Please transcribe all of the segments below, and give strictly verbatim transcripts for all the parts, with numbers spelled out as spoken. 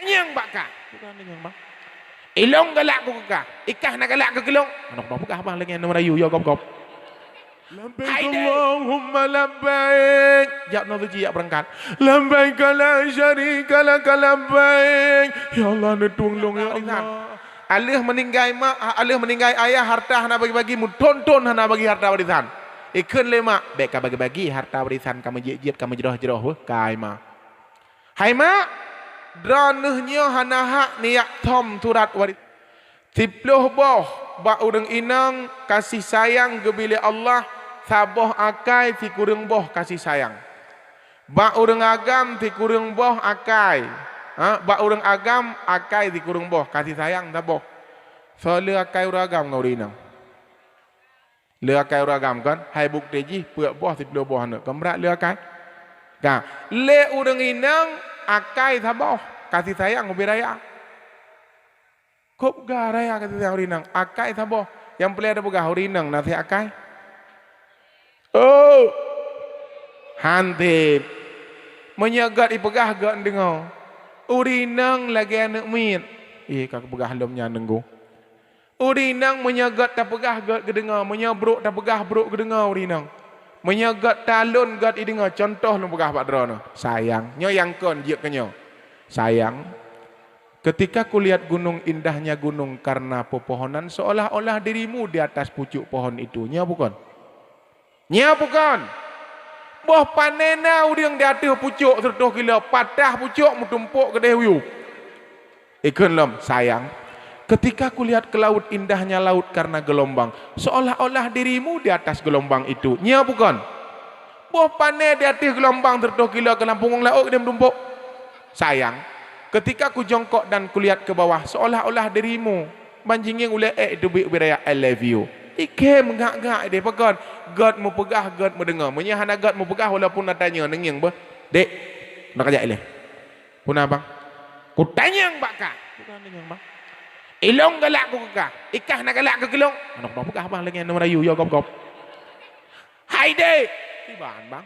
Nyang bak kah. Bukan nyang bak. Ilong galak ku kah. Ikah na galak keu ilong. Aneuk noh peugah bang lagèe nyan Melayu yo gop-gop. Labbaik Allahumma labbaik. Jak noh suci jak beurangkat. Labbaik la syarika laka labbaik. Ya Allah, neutueng lôn ya Allah. Aleuh meuninggai mak, aleuh meuninggai ayah, harta hana bagi-bagi, meuthon-thon hana bagi harta warisan. Ikheun lé mak, bèk ka bagi-bagi harta warisan, ka meujiet-jiet, ka meujroh-jroh, weuh, kai ma. Hai mak, droeneuh nyoe hana hak neujak thom surat wari-, siploh boh bak ureueng inong kasih sayang geubri lé Allah, saboh akai sikureueng boh kasih sayang. Bak ureueng agam sikureueng boh akai, ha, bak ureueng agam akai sikureueng boh kasih sayang saboh. Soe le akai ureueng agam ngon ureueng inong? Le akai ureueng agam kon, hai bukti jih peuet boh siploh boh aneuk, kon brat le akai. Ka, lé ureueng inong akai saboh, kasih sayang ubé raya. Kop ga raya kasih sayang ureueng inong, akai saboh. Nyang peureulèe tapeugah ureueng inong na si akai. Oh, han sép. Meunyoe gèt ipeugah gèt neudeungoe. Ureueng inong lagèe aneuk miet. Ih, ka kupeugah lom nyan deungö. Ureueng inong meunyoe gèt tapeugah gèt geudeungoe, meunyoe brok tapeugah brok geudeungoe ureueng inong. Meunyoe gèt talon gèt ideungoe, cuntoh lôn peugah bak droeneuh. Sayang, nyoe nyang kon jeuet keu nyoe. Sayang, ketika kulihat gunung, indahnya gunung karena pepohonan, seolah-olah dirimu di atas pucuk pohon itu. Nyoe bukon? Nyoe bukon? Boh pané na ureueng di ateueh pucok siratoh kilo, patah pucok meutumpok keudeh u yup. Ikheun lom, sayang, ketika kulihat ke laut, indahnya laut karena gelombang, seolah-olah dirimu di atas gelombang itu. Nyoe bukon? Boh pané di ateueh gelombang siratoh kilo keunan punggong laôt keudeh meutumpok. Sayang, ketika kujongkok dan kulihat ke bawah, seolah-olah dirimu ban jingieng ulèe ék teubiet ubé raya, "I love you." Ikhém gak-gak ideh pakon? Gèt meupeugah, gèt meudeungoe. Meunyoe hana gèt meupeugah, walaupun na tanyoe neungieng beuh, "Dek, na kajak ilèe." "Peue na, Bang?" "Kutanyong bak kah." "Peue na tanyong, Bang?" "Ilong galak ku keu kah. Ikah na galak keu ilong." Aneuk noh peugah bang lagèe nyan Melayu yo gop-gop. "Hai dek!" "Iban, Bang?"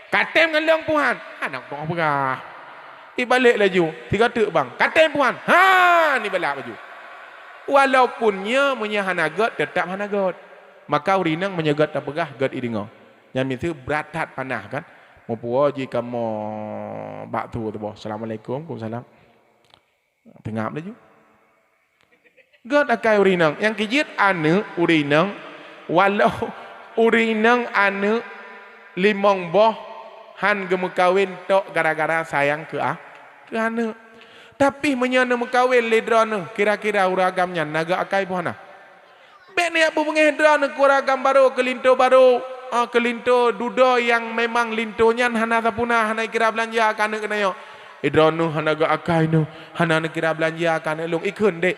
"Katém ngon lôn puhan." Aneuk noh peugah. Ibalek laju, sigo teuk bang. "Katém puhan." Han ibalek laju. Walaupun nyoe meunyoe hana gèt, teutap hana gèt. Maka ureueng inong meunyoe gèt tapeugah, gèt ideungoe. Nyan miseue brat that panas kan. Meupuwoe jih kamoe bak tu teuboh. "Assalamualaikum." "Waalaikumsalam." Teungab laju. Gèt akai ureueng inong. Nyang keu jeuet aneuk ureueng inong, walau ureueng inong aneuk limong boh han geumeukawen tok gara-gara sayang keu a-, keu aneuk. Tapi meunyoe neumeukawen lé droeneuh, kira-kira ureueng agam nyan na gèt akai boh na? Bèk neujak beubeungéh droeneuh keu ureueng agam barô, keu linto barô, ah, keu linto dudoe nyang memang linto nyan hana sapeue na, hana ikira beulanja keu aneuk keunoe. "Eh, droeneuh hana gèt akai neuh, hana neukira beulanja keu aneuk lôn." Ikheun, "Dek,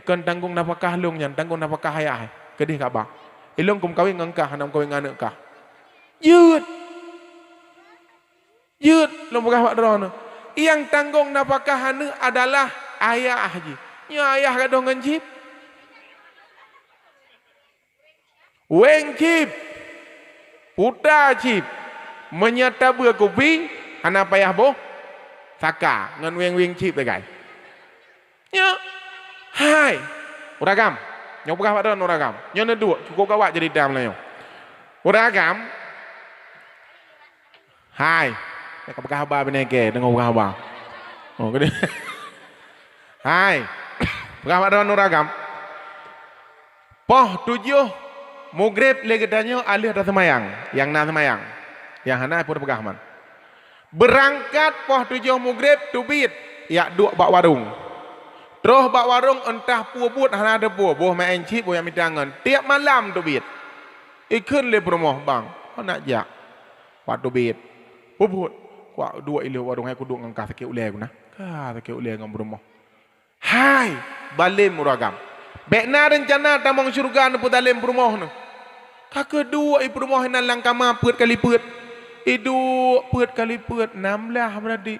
kon tanggong nafakah lôn nyan, tanggong nafakah ayah." Keudeh kaba. "Ilôn keu meukawen ngon kah, hana meukawen ngon aneuk kah." Jeuet. Jeuet lôn peugah bak droeneuh, nyang tanggong nafakah aneuk adalah ayah jih. Nyoe ayah gadôh ngon chip. Weng chip, puta chip. Meunyoe tabeue kupi, hana payah boh saka ngon weng-weng chip sagai. Nyoe, hai, ureueng agam. Nyoe peugah bak droeneuh ureueng agam. Nyoe neuduek, cukup gawat cerita meunyoe. Ureueng agam, hai. Nyoe ka peugah haba binéh kèe, deungoe peugah haba. Oh, geude. Hai. Peugah bak droeneuh ureueng agam. Poh tujoh mugreb lé geutanyoe aleuh taseumayang, nyang na seumayang. Nyang hana peureugah man. Beurangkat poh tujoh mugreb teubiet, jak duek bak warong. Troh bak warong eunteuk peue buet hana teupeue, boh maén chip, boh jak mita ngon. Tiep malam teubiet. Ikheun lé peurumoh, "Bang, hana jak." Watèe teubiet. "Peue buet?" "Kuduek ilèe warong, hai kuduek ngon kah sakét ulèe keunan." "Kah sakét ulèe ngon peurumoh?" Hai, balem ureueng agam. Bèk na reuncana tamong syeuruga neupeutalem peurumoh neuh. Ka keuduek i peurumoh inan lam kama peuet kali peuet. Iduek peuet kali peuet, nam blah beurati.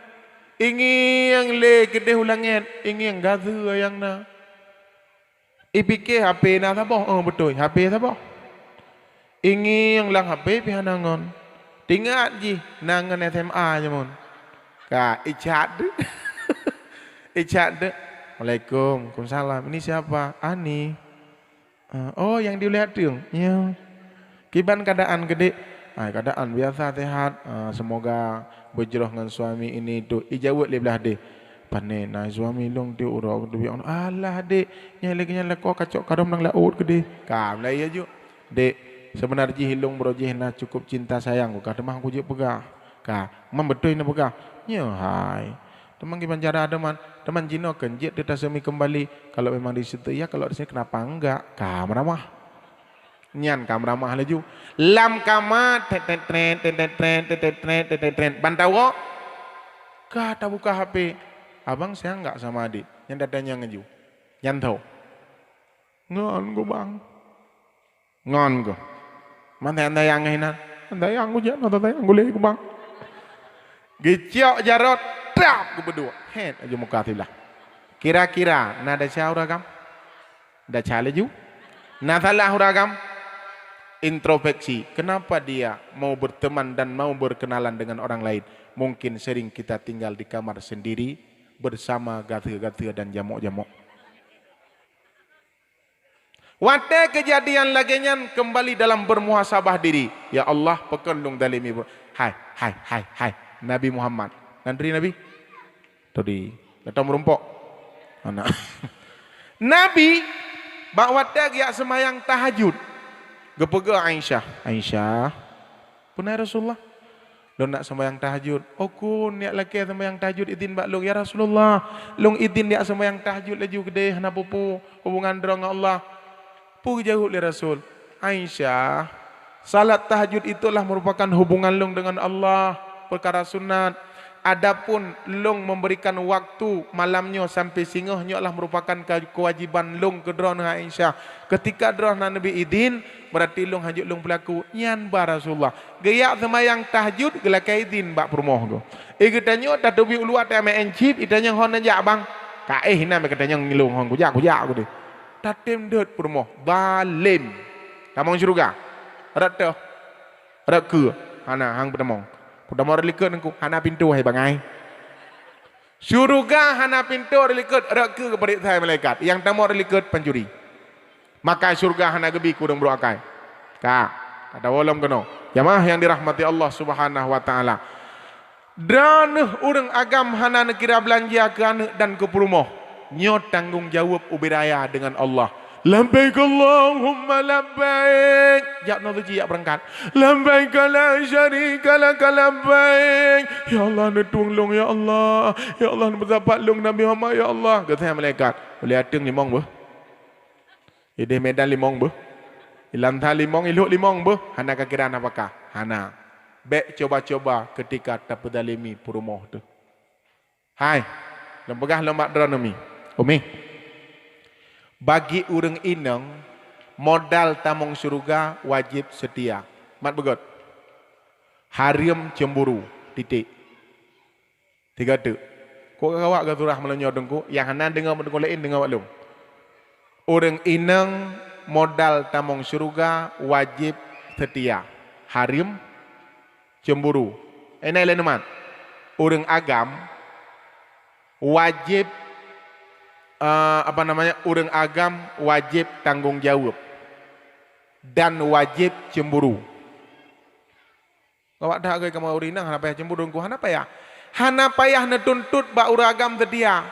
Ingieng lé keudeh u langèt, ingieng gaseue nyang na. Ipike HP na saboh, eh beutôi, HP saboh. Ingieng lam HP pih hana ngon. Teuingat jih na ngon SMA jameun. Ka icat deuh. Icat deh. Waalaikumsalam. Ini siapa? Ani. "Ah, oh, nyang di ulèe ateueng?" "Nyo." "Kiban keuadaan keuh, Dek?" "Ah, keuadaan biasa, sehat. Ah, semoga beujroh ngon suami ini itu." Ijaweueb lé blah deh. "Pané na suami lôn tiep uroe keuh teubiet." "Alah, Dek, nyan lagèe nyan lakoe kacok karông nang laôt keuh deh." Ka mulai aju. "Dek, seubeuna jih lôn baroe jih na cukup cinta sayang keu kah, teuma hana kujeuet peugah." Ka, man beutôi na peugah. Nyo hai. Teuma kiban cara teuma, teuma jinoe kheun jeuet teuh taseumi keumbali. Kalau memang di situ iya, kalau di sini kenapa enggak? Ka meuramah. Nyan ka meuramah laju. Lam kama, tet, tet, tret, tet, tet, tret, tet, tet, tret, tet, tet, tret. Ban tawoe, ka tabuka H P. "Abang sayang enggak sama adik?" Nyan tatanyong laju. Nyan tho. "Ngon keuh, Bang." "Ngon keuh." "Man sayang-sayang ngon inan?" "Sayang kujak, na sayang gulé keuh, Bang." Geucok jaroe, trap geupeuduek. Het aju muka siblah. Kira-kira na desya ureueng agam? Desya laju. Na salah ureueng agam? Introspeksi. Kenapa dia mau berteman dan mau berkenalan dengan orang lain? Mungkin sering kita tinggal di kamar sendiri bersama gatheue-gatheue dan jamok-jamok. Watèe keujadian lagèe nyan, keumbali dalam beurmuhasabah diri. "Ya Allah, pakon lôn zalimi bro-," hai, hai, hai, hai, Nabi Muhammad. Nyan turi Nabi? Turi. Gata meurumpok? Hana. Nabi, bak watèe geujak seumayang tahajud, geupeugah Aisyah, "Aisyah, peue na ya Rasulullah?" "Lôn nak seumayang tahajud." "Oh, kheun neujak lakèe seumayang tahajud idhin bak lôn, ya Rasulullah. Lôn idhin neujak seumayang tahajud laju keudéh, hana peue-peue hubungan droe ngon Allah." Peue geujaweueb lé Rasul, "Aisyah, salat tahajud itu adalah merupakan hubungan lôn dengan Allah, peukara sunat. Adapun lôn memberikan waktu malam nyoe sampai singoh nyoe adalah merupakan ka-, kewajiban lôn keu droeneuh, Aisyah. Ketika droeneuh hana neubi idhin, berarti lôn hanjeuet lôn peulaku." Nyan ba Rasulullah. Geujak seumayang tahajud, geulakèe idhin bak peurumoh geuh. Eh, geutanyoe tateubiet u luwa tameu'en cit, itanyong, "Hon neujak, Bang?" "Ka éh, inan meukeutanyong ngilueng hon kujak, kujak," geudeh. Tatem deuet peurumoh, zalem. Tamong syeuruga. Rot toh. Rot keue. Hana, han peutamong. Peutamong rot likot nangku, hana pintoe hai bangai. Syeuruga hana pintoe rot likot, rot keue geupareksa malaikat. Nyang tamong rot likot pancuri. Maka syeuruga hana geubi keu ureueng brok akai. Ka, ka tawoe lom keunoe. Jamaah nyang dirahmati Allah Subhanahu wa Taala. Droeneuh ureueng agam hana neukira beulanja keu aneuk dan keu peurumoh. Nyoe tanggong jaweueb ubit raya deungon Allah. "Labbaik Allahumma labbaik." Jak nyoe suci jak beurangkat. "Labbaik la syarika laka labbaik." Ya Allah, neutueng lôn, ya Allah. Ya Allah, neupeusapat lôn, Nabi Muhammad, ya Allah. Geuseumayang malaikat. Ulèe ateueng limong beuh. Ideh Medan limong beuh. Ilansa limong, ilhok limong beuh. Hana kakira nafakah. Hana. Bèk coba-coba ketika tapeuzalimi peurumoh teuh. Hai, lôn peugah lom bak droeneuh mi. Umi. Bagi ureueng inong, modal tamong syeuruga wajéb seutia. Mat beugöt. Hareuem cemburu. Titik. Tiga teuk. Kok gawak geusurah meulonyo teungku, nyang hana deungoe meunteungku laén deungoe bak lôn. Ureueng inong modal tamong syeuruga wajéb seutia. Hareuem cemburu. Inoe lé neumat. Ureueng agam wajéb, eh, apa namanya, ureueng agam wajéb tanggong jaweueb dan wajéb cemburu. Gawak that geuh kamoe ureueng inong hana payah cemburu teungku, hana payah. Hana payah neutuntot bak ureueng agam seutia.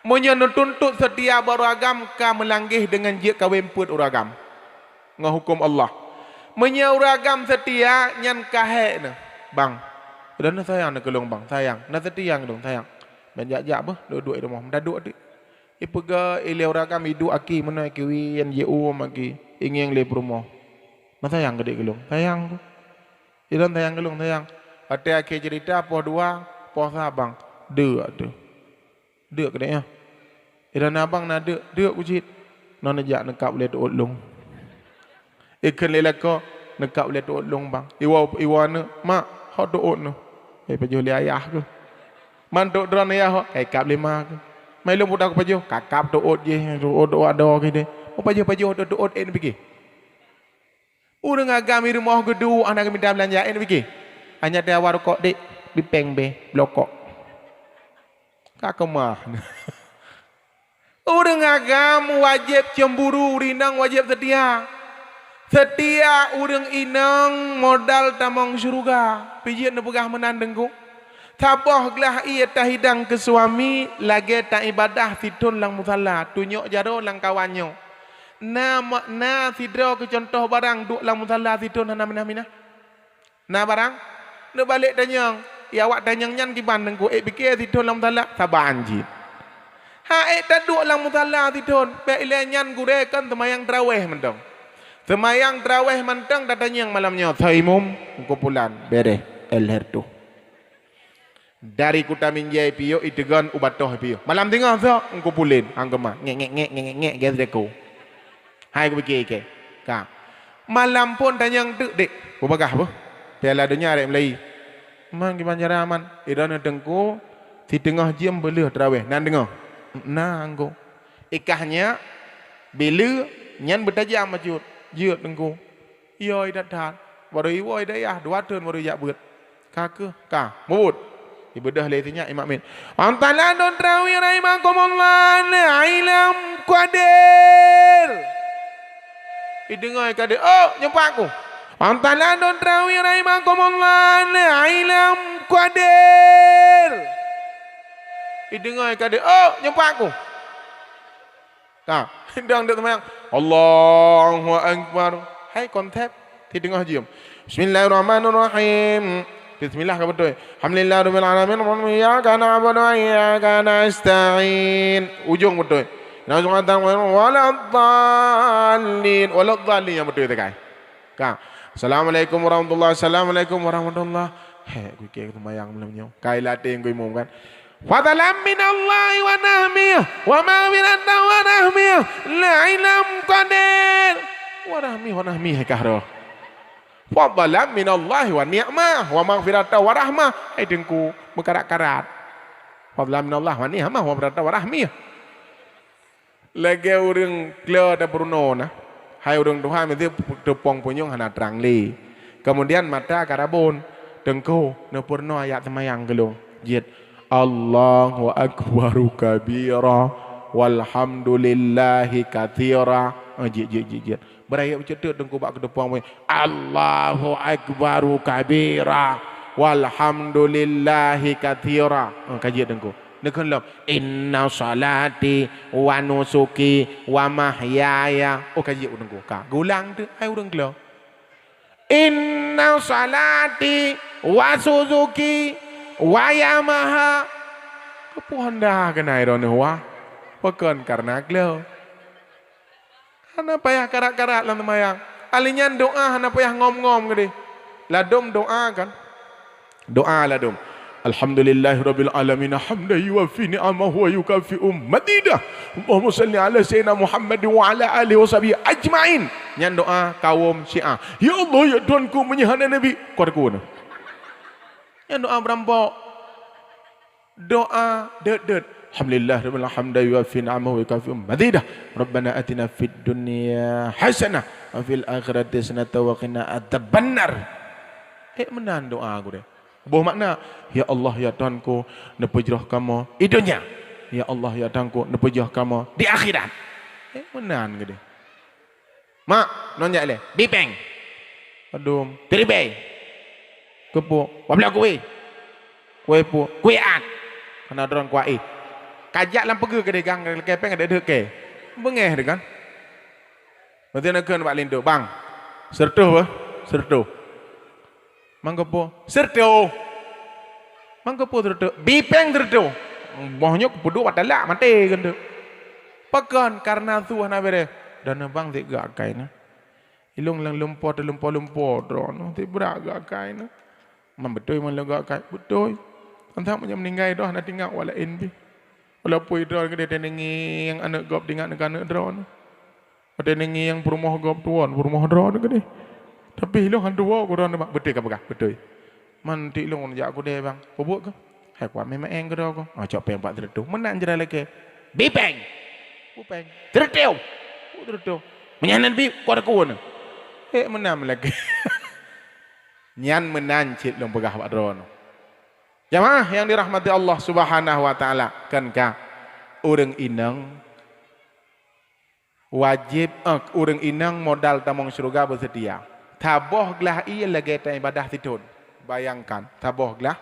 Meunyoe neutuntot seutia bak ureueng agam ka meulanggeh deungon jeuet kawén peuet ureueng agam ngon huköm Allah. Meunyoe ureueng agam seutia nyan ka hék neuh, "Bang, droeneuh sayang neuh keu lôn bang, sayang. Na seutia keu lôn, sayang." Ban jak-jak beuh, duek-duek i rumoh, meudaduek teuk. Ipeugah ilèe ureueng agam iduek aki meunoe kiwi nyan jiôm aki, ingieng lé peurumoh. "Na sayang keu dek keu lôn?" "Sayang." "Ilôn sayang keu lôn, sayang." Watèe akhé ceurita poh dua, poh sa bang, deuk teuh. Deuk keudéh nyoe. Iran abang na deuk, deuk ku cit. Nyoe neujak neukab ulèe teuôt lôn. Ikheun lé lakoe, neukab ulèe teuôt lôn bang. Iwoe, iwoe aneuk, "Mak, hok teuôt nyoe." Eh, pajoh lé ayah keuh. "Man trok droeneuh ayah hok?" "Kai kab lé ma keuh." "Mai lôn puta kupajoh." Kakab teuôt jih, teuôt, teuôt adoe keuh deh. Mupajoh-pajoh teuôt-teuôt, eh, neupiké. Ureueng agam i rumoh geuduek hana geumita beulanja, eh, neupiké. Hanya teuawa rukok, "Dek, bipéng beh, bloe rukok." Ka keumah. Ureuëng agam wajéb cemburu, ureuëng inong wajéb seutia. Seutia ureuëng inong modal tamong syeuruga. Pijeuet neupeugah meunan Teungku. Saboh glah ié tahidang keu suami lagée taibadah sithon lam musala, tunyok jaroe lam kawan nyoe. Na ma-, na sidroe keu cuntoh barang duek lam musala sithon hana minah-minah. Na barang? Neubalek tanyong. Ya awak tanyong nyan kiban Teungku, ék pike sithon lam musala, saban cit. Ha ék taduek lam musala sithon, bék ilée nyan gurée kon seumayang trawéh mantong. Seumayang trawéh mantong tatanyong malam nyoe, "Soe imum?" "Teungku Pulan." "Béréh, éh lheueh tuh." Dari Kuta Minjai piôh iteugon u Batoh piôh. Malam singoh sok, "Teungku Pulan." Hang keumah, ngek, ngek, ngek, ngek, ngek, ngek, gét deko. Hai kupike ikée. Ka. Malam phon tanyong teuk, "Dek, peubagah boh? Piala Donya rek meulai." "Man kiban cara aman?" "Idroeneuh Teungku, siteungoh jeuem beuleueh trawéh. Nan deungoe?" "Na Teungku." "Ikah nyak, bileu nyan beutajam bacut." "Jeuet Teungku." "Yo, idat that. Barô iwoe dayah, dua thon barô ijak beuet." "Ka keuh, ka." Mubuet. Ibeudôh lé sinyak imakmin. Antara don trawéh rahimakumullah, na ilam kuadir. Ideungoe kadé, "Oh, nyumpak ku." Antara don trawéh rahimakumullah, na ilam kuadir. Ideungoe kadé, "Oh, nyumpak ku." Ka, dang deuek seumayang. Allahu Akbar. Hai konsep, siteungoh jeuem. Bismillahirrahmanirrahim. Bismillah ka beutôi. Alhamdulillahirabbil alamin. Iyyaka na'budu wa iyyaka nasta'in. Ujong beutôi. Na'udzubillahi minasy syaithanir rajim. Waladdallin. Waladdallin nyang beutôi teukai. Ka. Assalamualaikum warahmatullah. Assalamualaikum warahmatullah. Hek, kuikée seumayang malam nyoe. Kai latih ku imum kan. Fadlan minallahi wa nahmih, wa maghfiratan wa rahmih, la ilam qadir. Wa rahmih, wa nahmih, hai kahro. Fadlan minallahi wa ni'mah, wa maghfiratan wa rahmah. Hai Teungku, meukarat-karat. Fadlan minallahi wa ni'mah, wa maghfiratan wa rahmih. Lagée ureuëng klo tapeurunoe na, hai ureuëng tuha miseue teupông punyueng hana trang lé. Keumudian mata ka rabon, Teungku, neupeurunoe ayat seumayang keu lôn. Jeuet, "Allahu akbaru kabira, walhamdulillahi katsira." Ah, jeuet, jeuet, jeuet, jeuet. Beurayeuk beuceut teuk Teungku bak keuteupông punyueng, "Allahu akbaru kabira, walhamdulillahi katsira." Ah, ka jeuet Teungku. Neukheun lom, "Inna salati wa nusuki wa mahyaya." Oh, ka jeuet Teungku. Ka, geulang teuk, hai ureuëng klo. "Inna salati wa suzuki wa Yamaha." Keupeue Honda keunan droeneuh wah? Pakon? Kareuna klo. Hana payah karat-karat lam seumayang. Ahli nyan doa hana payah ngom-ngom keudeh. Ladom doa kan? Doa ladom. Alhamdulillahirabbil alamin, hamdan yuwafi ni'amahu wa yukafi'u mazidah. Allahumma shalli ala sayyidina Muhammad wa ala alihi wa sahbihi ajmain. Nyan doa kaum Syiah. Ya Allah, ya Tuhanku, meunyoe hana Nabi, kuat ku na. Nyan doa beurambok. Doa deuet-deuet. Alhamdulillah, rabbil hamda yuwafi ni'amahu wa yukafi'u mazidah. Rabbana atina fid dunya hasanah wa fil akhirati hasanah wa qina adzabannar. Ék meunan doa gurée. Boh makna, "Ya Allah, ya Tuhanku, neupeujroh kamoe di donya. Ya Allah, ya Tuhanku, neupeujroh kamoe di akhirat." Ék meunan gurée. Mak, non jak lé. Bipeng. Adum. Tiribei. Keupeue? Wabla kué. Kué peue? Kué at. Kana droen kuah éh. Kajak lam peugeuh keudeh gang, kepeng ada deuke. Beungéh deh kan? Berarti nak kheun bak linto, "Bang, seureutôh beuh? Seureutôh." Mangkeupeue? Seureutôh. Mangkeupeue seureutôh? Bipeng seureutôh. Boh nyoe kupeuduek bak talak maté keuneuk. Pakon? Kareuna su hana beres. Dan bang sik gak akai na. Ilong lam lumpoe teulumpoe-lumpoe droeneuh, sik brat gak akai na. Man beutôi man lôn gak akai? Beutôi. Tantang meunyoe meuninggai droe hana tinggai awak laén pih. Walaupun droe keudeh teuneungieng aneuk gob tinggai aneuk-aneuk droeneuh. Watée neungieng peurumoh gob tuwon, peurumoh droeneuh keudeh. Tapi ilong han tuwoe ku droeneuh mak, beutôi ka peugah, beutôi. Man ti ilong jak keudeh bang, peubuet keuh? Hai kuat meumaeng keudroe keuh. Ah, cok péng pat seureutôh. Meunan jira lakée. Bipeng. Bupeng. Seureutôh. Seureutôh. Meunyan bi kuat ku na. Eh, meunan lakée. Nyan meunan cit lôn peugah bak droeneuh. Jamaah yang dirahmati Allah Subhanahu wa Taala, kan ka ureuëng inong wajéb, eh, ureuëng inong modal tamong syeuruga beuseutia. Saboh glah ié lagée taibadah sithon. Bayangkan, saboh glah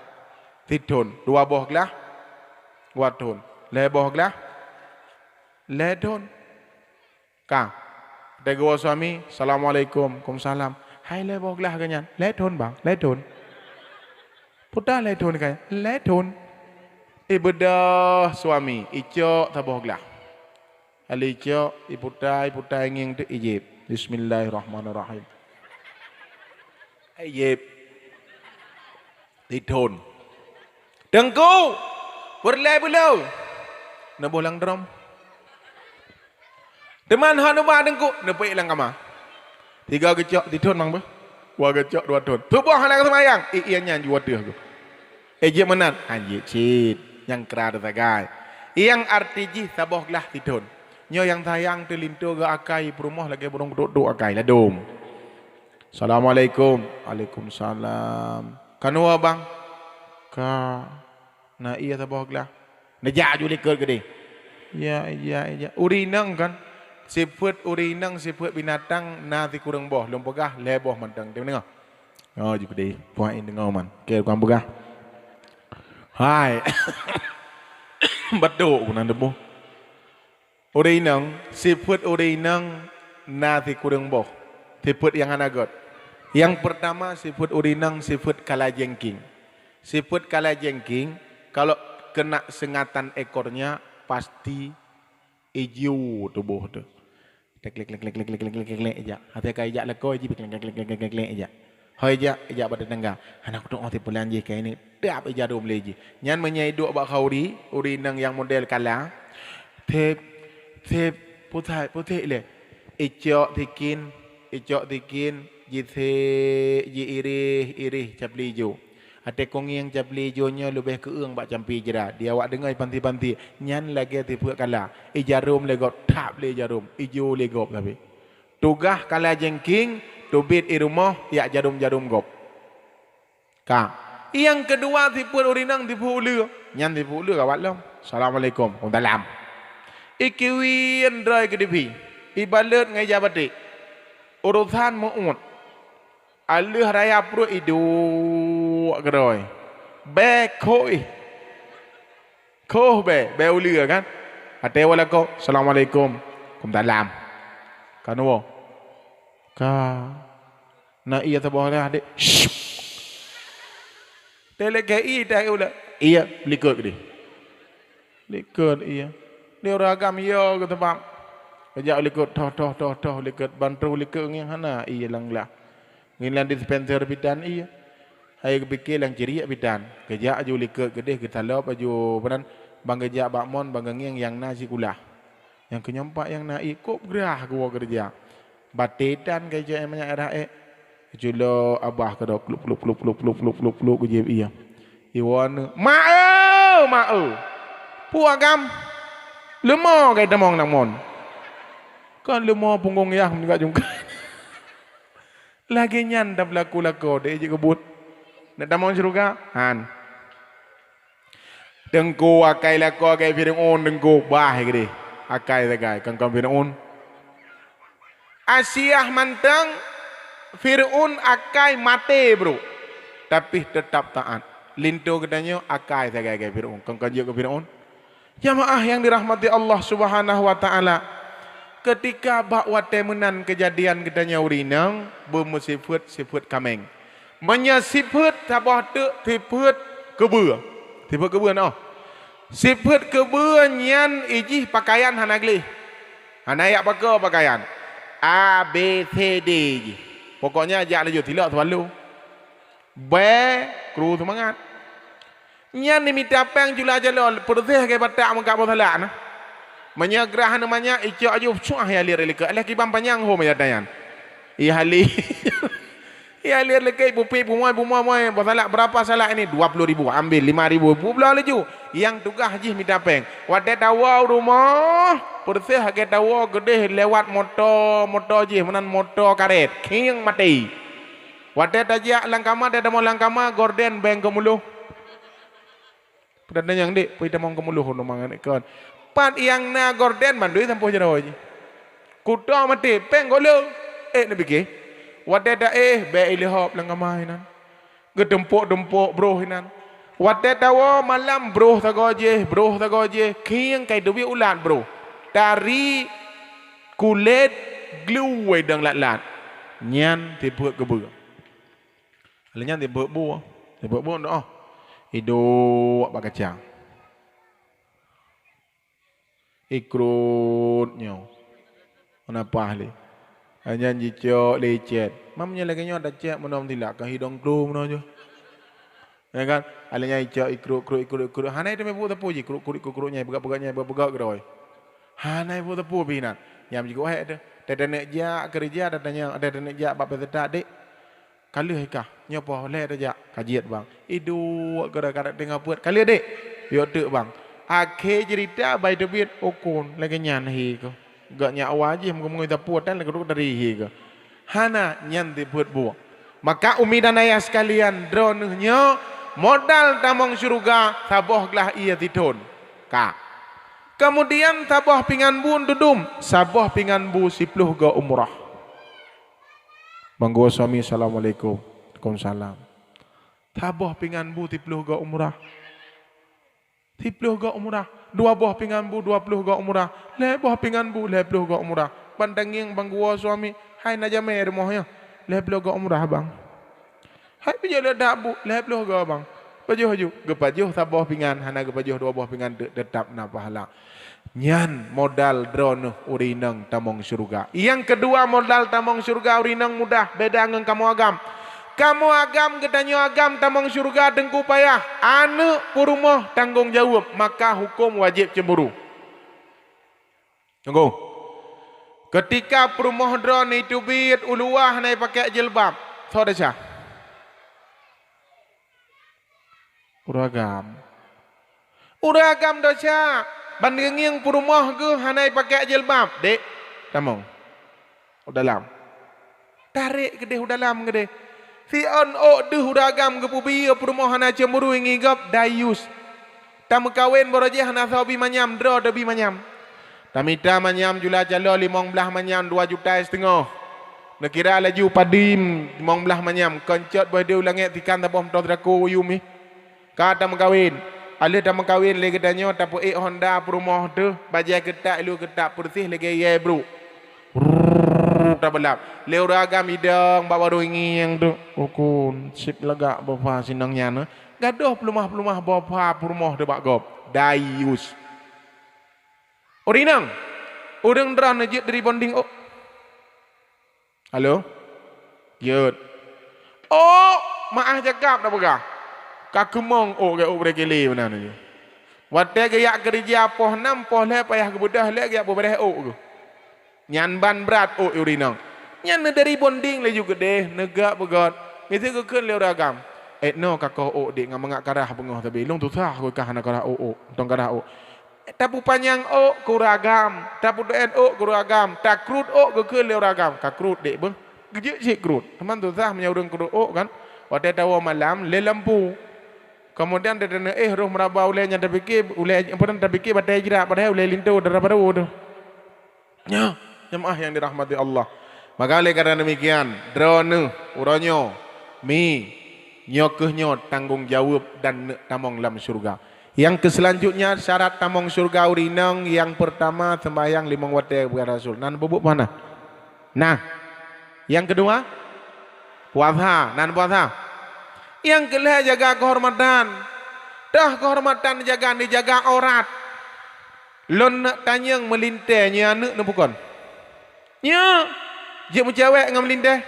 sithon, dua boh glah dua thon, lhée boh glah lhée thon. Ka. Teugoe suami, "Assalamualaikum." "Kumsalam." "Hai lhée boh glah keu nyan?" "Lhée thon, Bang, lhée thon." "Peue ta lhée thon keu nyan?" "Lhée thon." Ibeudôh suami, icok saboh glah. Hali icok, iputa, iputa ngieng teuk ijieb. Bismillahirrahmanirrahim. Ijieb. Sithon. "Teungku, peureulée beuloe." Neuboh lam drom. Teuma hana ba Teungku, neupeuék lam kama. Tiga geucok, sithon mang beuh. Dua geucok, dua thon. Suboh hana geuseumayang, ié nyan jiwoe teuh geuh. Eh, jeuet meunan, hanjeuet cit. Nyang kra teusagai. Nyang arti jih saboh glah sithon. Nyoe nyang sayang teulinto geuh akai peurumoh lagée burông geutuk-tuk akai ladôm. "Assalamualaikum." "Waalaikumsalam." "Kanu, Bang?" "Ka." Na ié saboh glah. Neujak ju likot keudeh. Ija, ija, ija. Ureuëng inong kan, sifeuet ureuëng inong, sifeuet binatang na sikureueng boh, lôn peugah lhée boh mantong. Teudeungoe. Oh, ju keudeh. Puhan deungoe man. Oke, bukan peugah. Hai. Batuk ku nan deungoe. Ureuëng inong, sifeuet ureuëng inong na sikureueng boh, sifeuet nyang hana gét. Nyang peurtama, sifeuet ureuëng inong sifeuet kalajengking. Sifeuet kalajengking, kalau kena sengatan ekornya, pasti ijo tuboh teuh. Tek, lek, lek, lek, lek, lek, lek, lek, lek, ijak. Até ka ijak lakoe jih, lek, lek, lek, lek, lek, lek, lek, ijak. Hoi, ijak, ijak bak tetangga. Hana kutu'oh si pulan jih kayée nyoe. Dap ija dum lé jih. Nyan meunyoe iduek bak khauri, ureuëng inong nyang model kala. Tep, tep, putéh, putéh lé. Icok tikin, icok tikin, jisek, jiirih, irih, capli ijo. Até kungieng capli ijo nyoe leubeh keueung bak campi jra. Di awak deungoe panti-panti, nyan lagée sifeuet kala. Ijarom lé gob, tap lé ijarom, ijo lé gob sabe. Tugaih kalajengking, teubiet i rumoh, yak jarom-jarom gob. Ka. Nyang keudua, sifeuet ureuëng inong sifeuet uleue. Nyan sifeuet uleue gawat lom. "Assalamualaikum." "Waalaikumsalam." Ikiwien droe keu dibi. Ibalot ngon ija batik. Urosan meuuet. Aleuh raya pruet iduek keudroe. Bèe khoh ih. Khoh bèe, bèe uleue kan. Até woe lakoe, "Assalamualaikum." "Kumsalam." Kan woe. Ka. Na ié saboh rah dek. Shh. Teuleukée ié tak uleue. Ié likot deh. Likot ié. Di ureuëng agam yo geuteubab. Geujak likot toh, toh, toh, toh likot. Bantu likot ngieng hana ié lam glah. Ngieng lam dispenser bidan ié. Hai geupike lam ciriek bidan. Geujak aju likot keudeh geutalop aju penan. Bang geujak bak mon, bang geungieng nyang na sikulah. Nyang keunyompak nyang na ié kop grah geuwoe keureuja. Batetan ka ijak manyak rah ék. Culo abah keudroe kluk, kluk, kluk, kluk, kluk, kluk, kluk, kluk, geujép ié. Iwoe aneuk, "Mak eu, mak eu! Peue agam? Leumo kai tamong nang mon." Kan leumo punggong yah meuninggai jungkai. Lagée nyan tapeulaku lakoe deh jeuet keu buet. Nak tamong syeuruga? Han. Teungku akai lakoe akai Fir'aun, teungku bah keudeh. Akai sagai, kangkang Fir'aun. Asiah mantong Fir'aun akai maté brok, tapi teutap taát. Linto geutanyoe akai sagai-sagai Fir'aun, kangkang jeuet keu Fir'aun. Jamaah yang dirahmati Allah Subhanahu wa Taala, keutika bak watée meunan keujadian geutanyoe ureuëng inong beumeusifeuet-sifeuet kaméng. Meunyoe sifeuet saboh teuk sifeuet keubeue. Sifeuet keubeue na. Sifeuet keubeue nyan ijih peukayan hana gleh. Hana yak pakoe peukayan. A, B, C, D jih. Pokoknya jak laju tilok seubalu. Bèe kru seumangat. Nyan dimita péng jula jaloe, peureuseh lagée batak meugak boh salak na. Meunyoe grah aneuk manyak, icok aju, cuah ya lir likot. Alah kiban panyang ho meunyoe tanyan. Iya hali. Iya lir likot, pupi, pumoe, pumoe, moe. Boh salak berapa salak ini? Dua puluh ribu. Ambil lima ribu. Publoe laju. Nyang tugaih jih mita péng. Watée tawoe u rumoh, peureuseh lagée tawoe keudeh lewat moto, moto jih, meunan moto karét. Khieng maté. Watée tajak lam kama, watée tamong lam kama, gorden beng keumuluh. Peue tanyong, "Dek, peue tamong keumuluh lôn mangat kon?" Pat nyang na gorden mandum sampôh jaroe jih. Kuto maté, péng gohlom. Eh, neupike. Watée taéh, bék ileuhop lam kama inan. Geutumpok-tumpok broh inan. Watée tawoe malam broh sagoe jih, broh sagoe jih, khieng kai teubiet ulat broh. Tari kulét glue dong lat-lat. Nyan sifeuet keubeue. Lheueh nyan sifeuet bu. Sifeuet bu nyoe. Iduek bak kaca. Ikrot nyoe. Hana paih lé. Nyan jicok lé cet. Mam nyoe lagée nyoe tacet meunoe tilak ka hidong klo meunoe nyoe. Ya kan? Alé nyan icok ikrot, krot, ikrot, ikrot. Hana teumé bu teupeu jih krot, krot, krot, krot nyan peugah, peugah nyan, peugah, peugah keudroe. Hana bu teupeu pih nan. Nyam jikuk hék teuh. Teuteuneuek jak keureuja, teuteuneuek, teuteuneuek jak bak peserta, "Dek, ka lheueh kah? Nyoe poh lhée tajak." "Ka jeuet, Bang." "Iduek geura karet teungoh peuet." "Ka lheueh, Dek." "Yok teuk, Bang." Akhé ceurita bai teubiet, "Ukon lagée nyan hi keuh." Gak nyak wa jih meungeue-meungeue tapue tan lagée trok dari hi keuh. Hana, nyan sifeuet bu. Maka umi dan ayah sekalian, droeneuh nyoe modal tamong syeuruga saboh glah ié sithon. Ka. Kemudian saboh pingan bu tudum, saboh pingan bu siploh goe umrah. Bang gua suami, "Assalamualaikum." "Waalaikumsalam." Saboh pingan bu siploh goe umrah. Siploh goe umrah. Dua boh pingan bu, dua ploh goe umrah. Lhée boh pingan bu, lhée ploh goe umrah. Ban tangieng bang gua suami, "Hai na jamé rumoh nyoe." "Lhée ploh goe umrah, Bang." "Hai pajoh lé dak bu, lhée ploh goe, Bang." Pajoh ju, geupajoh saboh pingan, hana geupajoh dua boh pingan, te-, teutap na pahala. Nyan modal droeneuh ureuëng inong tamong syeuruga. Nyang keudua modal tamong syeuruga ureuëng inong mudah, beda ngon kamoe agam. Kamoe agam, geutanyoe agam tamong syeuruga teungku payah, aneuëk, peurumoh tanggong jaweueb, maka huköm wajéb cemburu. Teungku, keutika peurumoh droeneuh teubiet u luwa hana ipakék jilbab, soe desya? Ureuëng agam. Ureuëng agam desya, ban geungieng peurumoh geuh hana ipakék jilbab. "Dek, tamong u dalam." Tarek keudeh u dalam keudeh. Siôn ôk deuh ureuëng agam geupeubiyeu peurumoh hana cemburu ngon gob, dayus. Tameukawen barô jih hana soe bi manyam, droe teubi manyam. Tamita manyam jula calo limong blaih manyam dua juta siteungoh. Neukira laju padum limong blaih manyam, kon cot boh deuh u langét sikan saboh meutoh siraku yum ih. Ka tameukawen. Alheueh tameukawen lé geutanyoe tapeuék honda peurumoh teuh, bajée keutak, ilu keutak, peureuseh lagée yée brok. Rrrr, tabeulap. Lé ureuëng agam idong bak barô ngieng teuh. Ukon, seb lagak boh pha sinong nyan, eh. Gadôh peuleumah-peuleumah boh pha peurumoh teuh bak gob. Dayus. Ureuëng inong, ureuëng droeneuh jeuet di rebonding ôk. Halo? Jeuet. Ôk, meu'ah jakab tapeugah. Ka keumong ôk, gét ôk beureukili meunan laju. Watée geujak keureuja poh nam, poh lhée payah geubeudôh lé geujak peubeuréh ôk geuh. Nyan ban brat ôk ureuëng inong. Nyan neudari bonding laju keudeh, neugak beugét. Miseue geukheun lé ureuëng agam, "Eh, noe ka koh ôk, Dek, ngon mangat karah beungoh sabe. Lôn susah keu ka hana karah ôk, ôk, mantong karah ôk." Tapeupanyang ôk keu ureuëng agam, tapeuduek ôk keu ureuëng agam, takrut ôk geukheun lé ureuëng agam, "Ka krut, Dek, beuh." Geujeuet cit krut. Teuma susah meunyoe ureuëng krut ôk kan. Watée tawoe malam, lé lampu. Keumudian, teudeuneuh éh roh meuraba ulée nyan tapike, ulée, apa nyan tapike batée jrat, padahai ulée linto dara barô teuh. Nyoe, jeumaáh nyang dirahmati Allah. Maka oleh karena demikian, droeneuh, uroe nyoe, mi, nyoe kheueh nyoe tanggong jaweueb dan neuk tamong lam syeuruga. Nyang keu selanjutnya syarat tamong syeuruga ureuëng inong, nyang peurtama seumbahyang limong watée, kata Rasul. Nan bubuet peue hana? Nah, nyang keudua, puasa, nan puasa. Nyang keulhée jaga keuhormatan. Toh keuhormatan jaga, neujaga aurat. Lôn neuk tanyong meulintée nyoe aneuëk neupukon? Nyoe, jeuet meucewek ngon meulintée?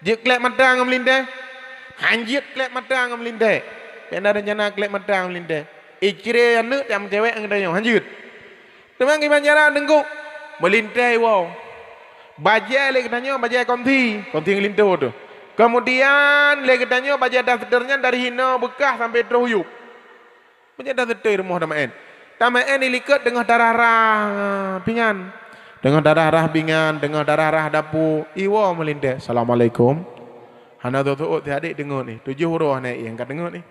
Jeuet kleb mata ngon meulintée? Han jeuet kleb mata ngon meulintée. Bék na reuncana kleb mata ngon meulintée. Icre aneuëk nyang meucewek ngon geutanyoe, han jeuet. Teuma kiban cara teungku, meulintée woe. Bajée lé geutanyoe bajée konsi, konsi ngon linto teuh. Keumudian lé geutanyoe bajée daster nyan dari hinoe beukah sampoe troh u yup. Meunyoe taseutôi rumoh tameu'én. Tameu'én ilikot teungoh tarah-rah pingan. Teungoh tarah-rah pingan, teungoh tarah-rah dapu, iwoe meulintée, "Assalamualaikum." Hana teutuôt si adék deungon ih. Tujoh uroe hana ié ka deungon ih.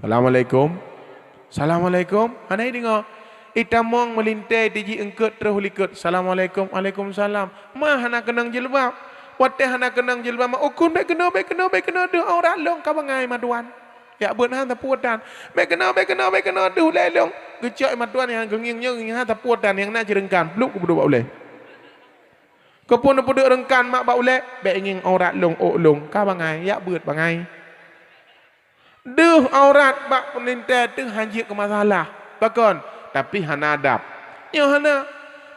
"Assalamualaikum." "Assalamualaikum." Hana ideungoe. Itamong meulintée tiji eungkot troh likot. "Assalamualaikum." "Waalaikumsalam." Ma hana keunong jilbab. Watée hana keunong jilbab, ma ukun, "Bék keunoe, bék keunoe, bék keunoe, deuh aurat lôn ka bangai, ma tuan." Jak beuet hana sapeue tan. "Bék keunoe, bék keunoe, bék keunoe, deuh ulée lôn." Geucok ma tuan nyang geungieng nyoe, geungieng hana sapeue tan, nyang na ceureungkan, pluek geupeuduek bak ulée. Keupeue neupeuduek reungkan mak bak ulée? "Bék ngieng aurat lôn, ôk lôn ka bangai, jak beuet bangai." Deuh aurat bak peulintée teuh hanjeuet keu masalah. Pakon? Tapi hana adab. Nyoe hana.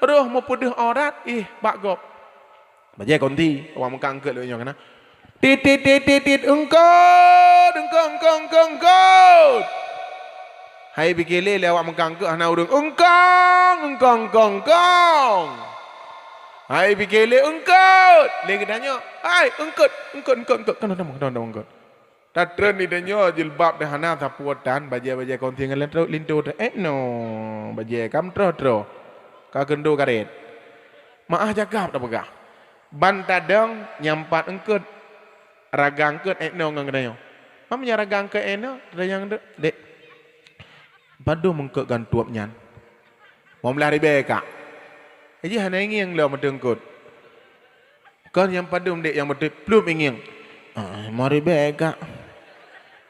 Roh meupeudeuh aurat, ih, bak gob. Bajée konti, awak meuka eungkot lagée nyoe kana. Tit, tit, tit, tit, tit, eungkot, eungkot, eungkot, eungkot, eungkot. Hai pike lé, lé awak meuka eungkot hana ureuëng, "Eungkong, eungkong, eungkong, eungkong." Hai pike lé, "Eungkot." Lé geutanyoe, "Hai, eungkot, eungkot, eungkot, eungkot." Kan ada, ada, ada eungkot. Tatreun di tanyoe jilbab dah hana sapeue tan, bajée-bajée konti ngon linto, linto teuh. Eh no, bajée kam troh-troh. Ka keundo karet. Maah jakab tapeugah. Ban tadong nyang pat eungkot. Ragang eungkot eh no ngon geutanyoe. Mam nyang ragang eungkot eh no, tanyong dek. Padum eungkot gantueb nyan? Limong blaih ribée kak. Jih hana ingieng lom meuteungkot. Kon nyang padum dek nyang beutôi pluem ingieng. Ah, limong ribée kak.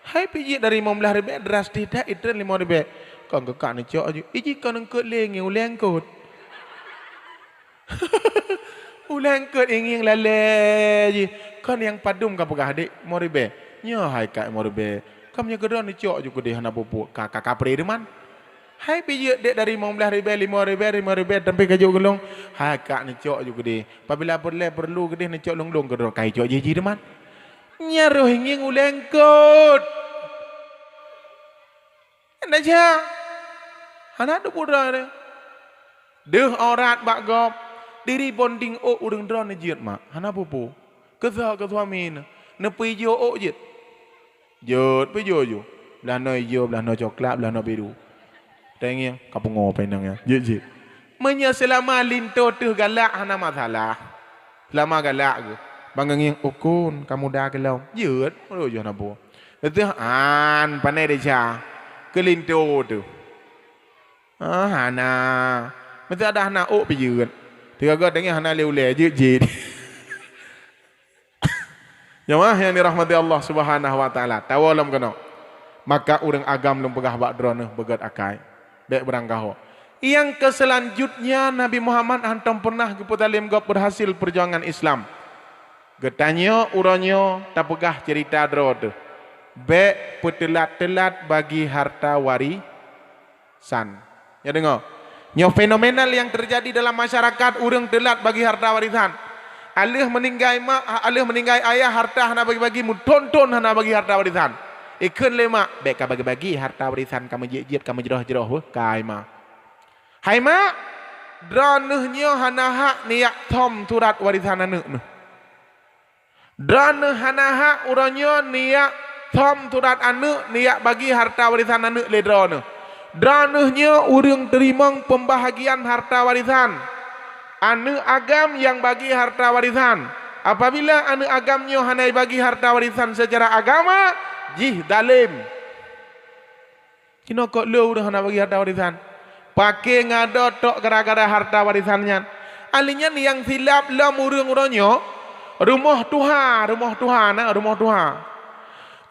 Hai pijit dari limong blaih ribée drastis that itreun limong ribée. Kon keu kak neucok aju. Iji kon eungkot lé ngieng ulée eungkot. Ulée eungkot ingieng lalée jih. Kon nyang padum ka peugah dek limong ribée. Nyoe hai kak limong ribée. Kon meunyoe keudroe neucok aju keudeh hana peue-peue. Ka, ka, ka pré deuman. Hai pijeuet dek dari limong blaih ribée, limong ribée, limong ribée, sampai ka jok geulong. Hai kak neucok ju keudeh. Pabila peureulée peurlu keudeh neucok lôn-lôn keudroe kai cok jih-jih teuma. Nyan roh ingieng ulée eungkot. Nyan dah sia. Hana teupeue droe. Deuh aurat bak gob. Diri bonding ôk ureuëng droe neujeuet mak. Hana peue-peue. Keu soe, keu suami neuh. Neupeuijo ôk jeuet. Jeuet peuijo ju. Blaih noe ijo, blaih noe coklat, blaih noe biru. Teuingieng ka pungo pah inong nyan. Jeuet, jeuet. Meunyoe seulama linto teuh galak hana masalah. Seulama galak geuh. Ban geungieng ukun ka muda keulom. Jeuet, meunurot ju hana peue. Teuh an panai desya keu linto teuh. Ah, hana. Meuseudah na ôk pih jeuet. Teuga teuingieng hana lé ulée, jeuet, jeuet. Jamaah yang dirahmati Allah Subhanahu wa taala, tawoe lom keunoe. Maka ureuëng agam lôn peugah bak droeneuh beugét akai, bék beurangkaho. Nyang keu seulanjutnya Nabi Muhammad hántom peureunah geupeutalém gob beurhasil peujuangan Islam. Geutanyoe uroe nyoe tapeugah ceurita droe teuh. Bék peuteulat-teulat bagi harta wari san. Nyoe deungoe. Nyoe fenomenal nyang teujadi dalam masyarakat, ureuëng teulat bagi harta warisan. Aleuh meuninggai mak, aleuh meuninggai ayah, harta hana bagi-bagi, meuthon-thon hana bagi harta warisan. Ikheun lé mak, bék ka bagi-bagi harta warisan, ka meujeuet-jeuet, ka meujroh-jroh, weueh, kai ma. Hai mak, droeneuh nyoe hana hak neujak thom surat warisan aneuëk neuh. Droeneuh hana hak uroe nyoe neujak thom surat aneuëk, neujak bagi harta warisan aneuëk lé droeneuh. Droeneuh nyoe ureuëng teurimong peumbahagian harta warisan. Aneuëk agam nyang bagi harta warisan. Apabila aneuëk agam nyoe hana jibagi harta warisan seucara agama, jih zalém. Jinoe kok le ureuëng hana bagi harta warisan. Paké ngadô tok gara-gara harta warisan nyan. Ahli nyan nyang silap lom ureuëng uroe nyoe, rumoh tuha, rumoh tuha na, rumoh tuha.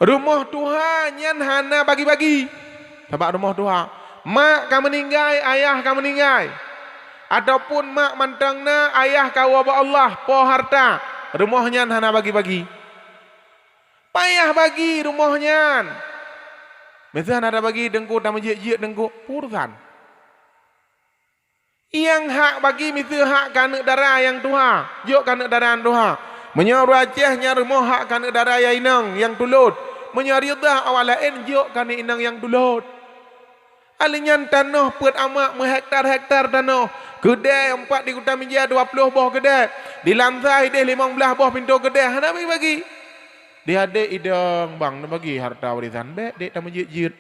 Rumoh tuha nyan hana bagi-bagi. Sabab rumoh tuha, mak ka meuninggai, ayah ka meuninggai. Ataupun mak mantong na, ayah ka woe bak Allah, po harta. Rumoh nyan hana bagi-bagi. Payah bagi rumoh nyan. Miseue hana tabagi teungku, tameujeuet-jeuet teungku, peurusan. Nyang hak bagi miseue hak keu aneuëk dara nyang tuha, jok keu aneuëk dara nyang tuha. Meunyoe ureuëng Aceh nyan rumoh hak keu aneuëk dara nyang inong nyang tulot. Meunyoe ridha awak laén jok keu aneuëk inong nyang tulot. Ahli nyan tanoh peuet amak meuhektar-hektar tanoh. Keudée empat di Kuta Mija dua ploh boh keudée. Di Lansa ideh limong blaih boh pintoe keudée. Hana bagi-bagi. Di adek idong bang neubagi harta warisan. Bék dek tameujeuet-jeuet.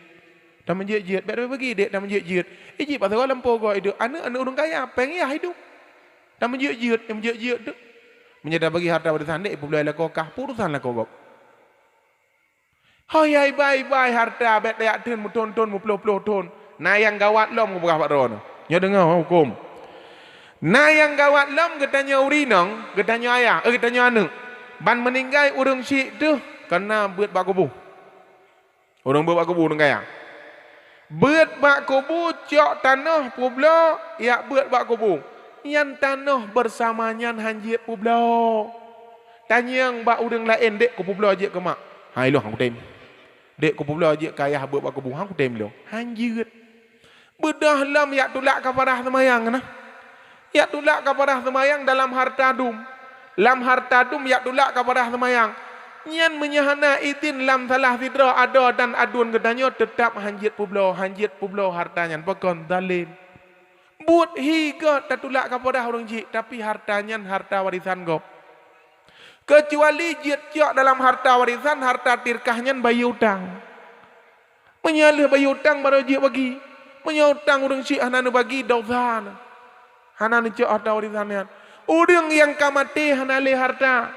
Tameujeuet-jeuet. Bék bagi dek tameujeuet-jeuet. Iji pasoe lampôh goe idong. Aneuëk-aneuëk ureuëng kaya péng yah idong. Tameujeuet-jeuet, tameujeuet-jeuet tu. Meunyoe tabagi harta warisan dek ipubloe lakoe kah, peurusan lakoe gob. Ho yai bai-bai harta, bèk tajak theun meuthon-thon, meuploh-ploh thon. Na nyang gawat lom geupeugah bak droeneuh. Nyoe deungoe hukôm. Na nyang gawat lom geutanyoe ureueng inong, geutanyoe ayah, eh, geutanyoe aneuk. Ban meuninggai ureueng syiek teuh kana beuet bak kubu. Ureueng beuet bak kubu ureueng kaya. Beuet bak kubu cok tanoh peubloe, jak beuet bak kubu. Nyan tanoh beusama nyan han jeuet peubloe. Tanyong bak ureueng laén, "Dek, kupeubloe jeuet keu mak." "Hai lôn, han kutem." "Dek, kupeubloe jeuet keu ayah beuet bak kubu." "Han kutem lôn." Han jeuet. Beudôh lom jak tulak kafarah seumayang na. Jak tulak kafarah seumayang dalam harta dum. Lam harta dum jak tulak kafarah seumayang. Nyan meunyoe hana idhin lam salah sidroe adoe dan aduen geutanyoe, teutab han jeuet peubloe, han jeuet peubloe harta nyan. Pakon? Zalim. Buet hi gét tatulak kafarah ureueng syiek, tapi harta nyan harta warisan gob. Keucuali jeuet cok dalam harta warisan, harta tirkah nyan bayeue utang. Meunyoe lheueh bayeue utang barô jeuet bagi. Meunyoe utang ureueng syiek hana neubagi, desya na. Hana neucok harta warisan nyan. Ureueng nyang ka maté hana lé harta.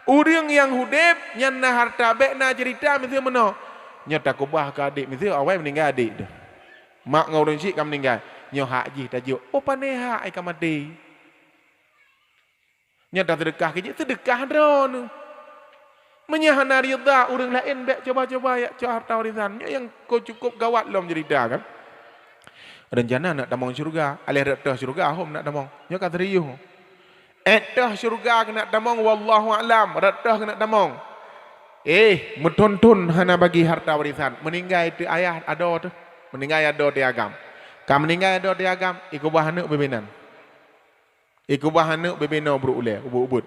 Ureueng nyang udeb nyan na harta, bèk na ceurita miseue meunoe. Nyoe takeubah keu adék, miseue awai meuninggai adék teuh. Mak ngon ureueng syiek ka meuninggai. Nyoe hak jih tajok. Oh, pané hak ai ka maté. Nyan taseudeukah keu jih, seudeukah droeneuh. Meunyoe hana ridha ureueng laén, bèk cuba-cuba jak cok harta warisan. Nyoe nyang ko cukôp gawat lom ceurita kan. Reuncana nak tamong syeuruga, aléh rot toh syeuruga hom nak tamong. Nyoe ka serius. Ék toh syeuruga keunak tamong, wallahu a'lam, rot toh keunak tamong. Eh, meuthon-thon hana bagi harta warisan. Meuninggai teuh ayah adoe teuh. Meuninggai adoe teuh agam. Ka meuninggai adoe teuh agam, ikeubah aneuk beubinan. Ikeubah aneuk beubinan brôk ulèe, ubeuet-ubeuet.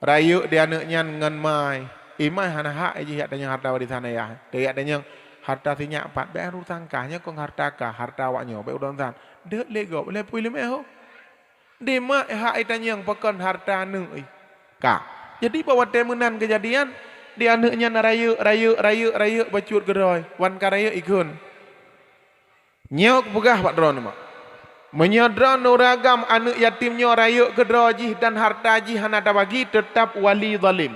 Rayeuk di aneuk nyan ngon mai. Imai hana hak jih jak tanyong harta warisan ayah. Tajak tanyong harta sinyak pat, bèk urusan kah, nyoe kon harta kah, harta awak nyoe, bèk urusan. Deuek lé gob, lé pui leumeh ho. Di mak hak itanyong pakon harta aneuk i. Ka. Jadi bak watèe meunan keujadian, di aneuk nyan rayeuk, rayeuk, rayeuk, rayeuk bacut keudroe. Wan ka rayeuk ikheun. Nyoe kupeugah bak droeneuh mak. Meunyoe droeneuh ureueng agam aneuk yatim nyoe rayeuk keudroe jih dan harta jih hana tabagi, teutab wali zalim.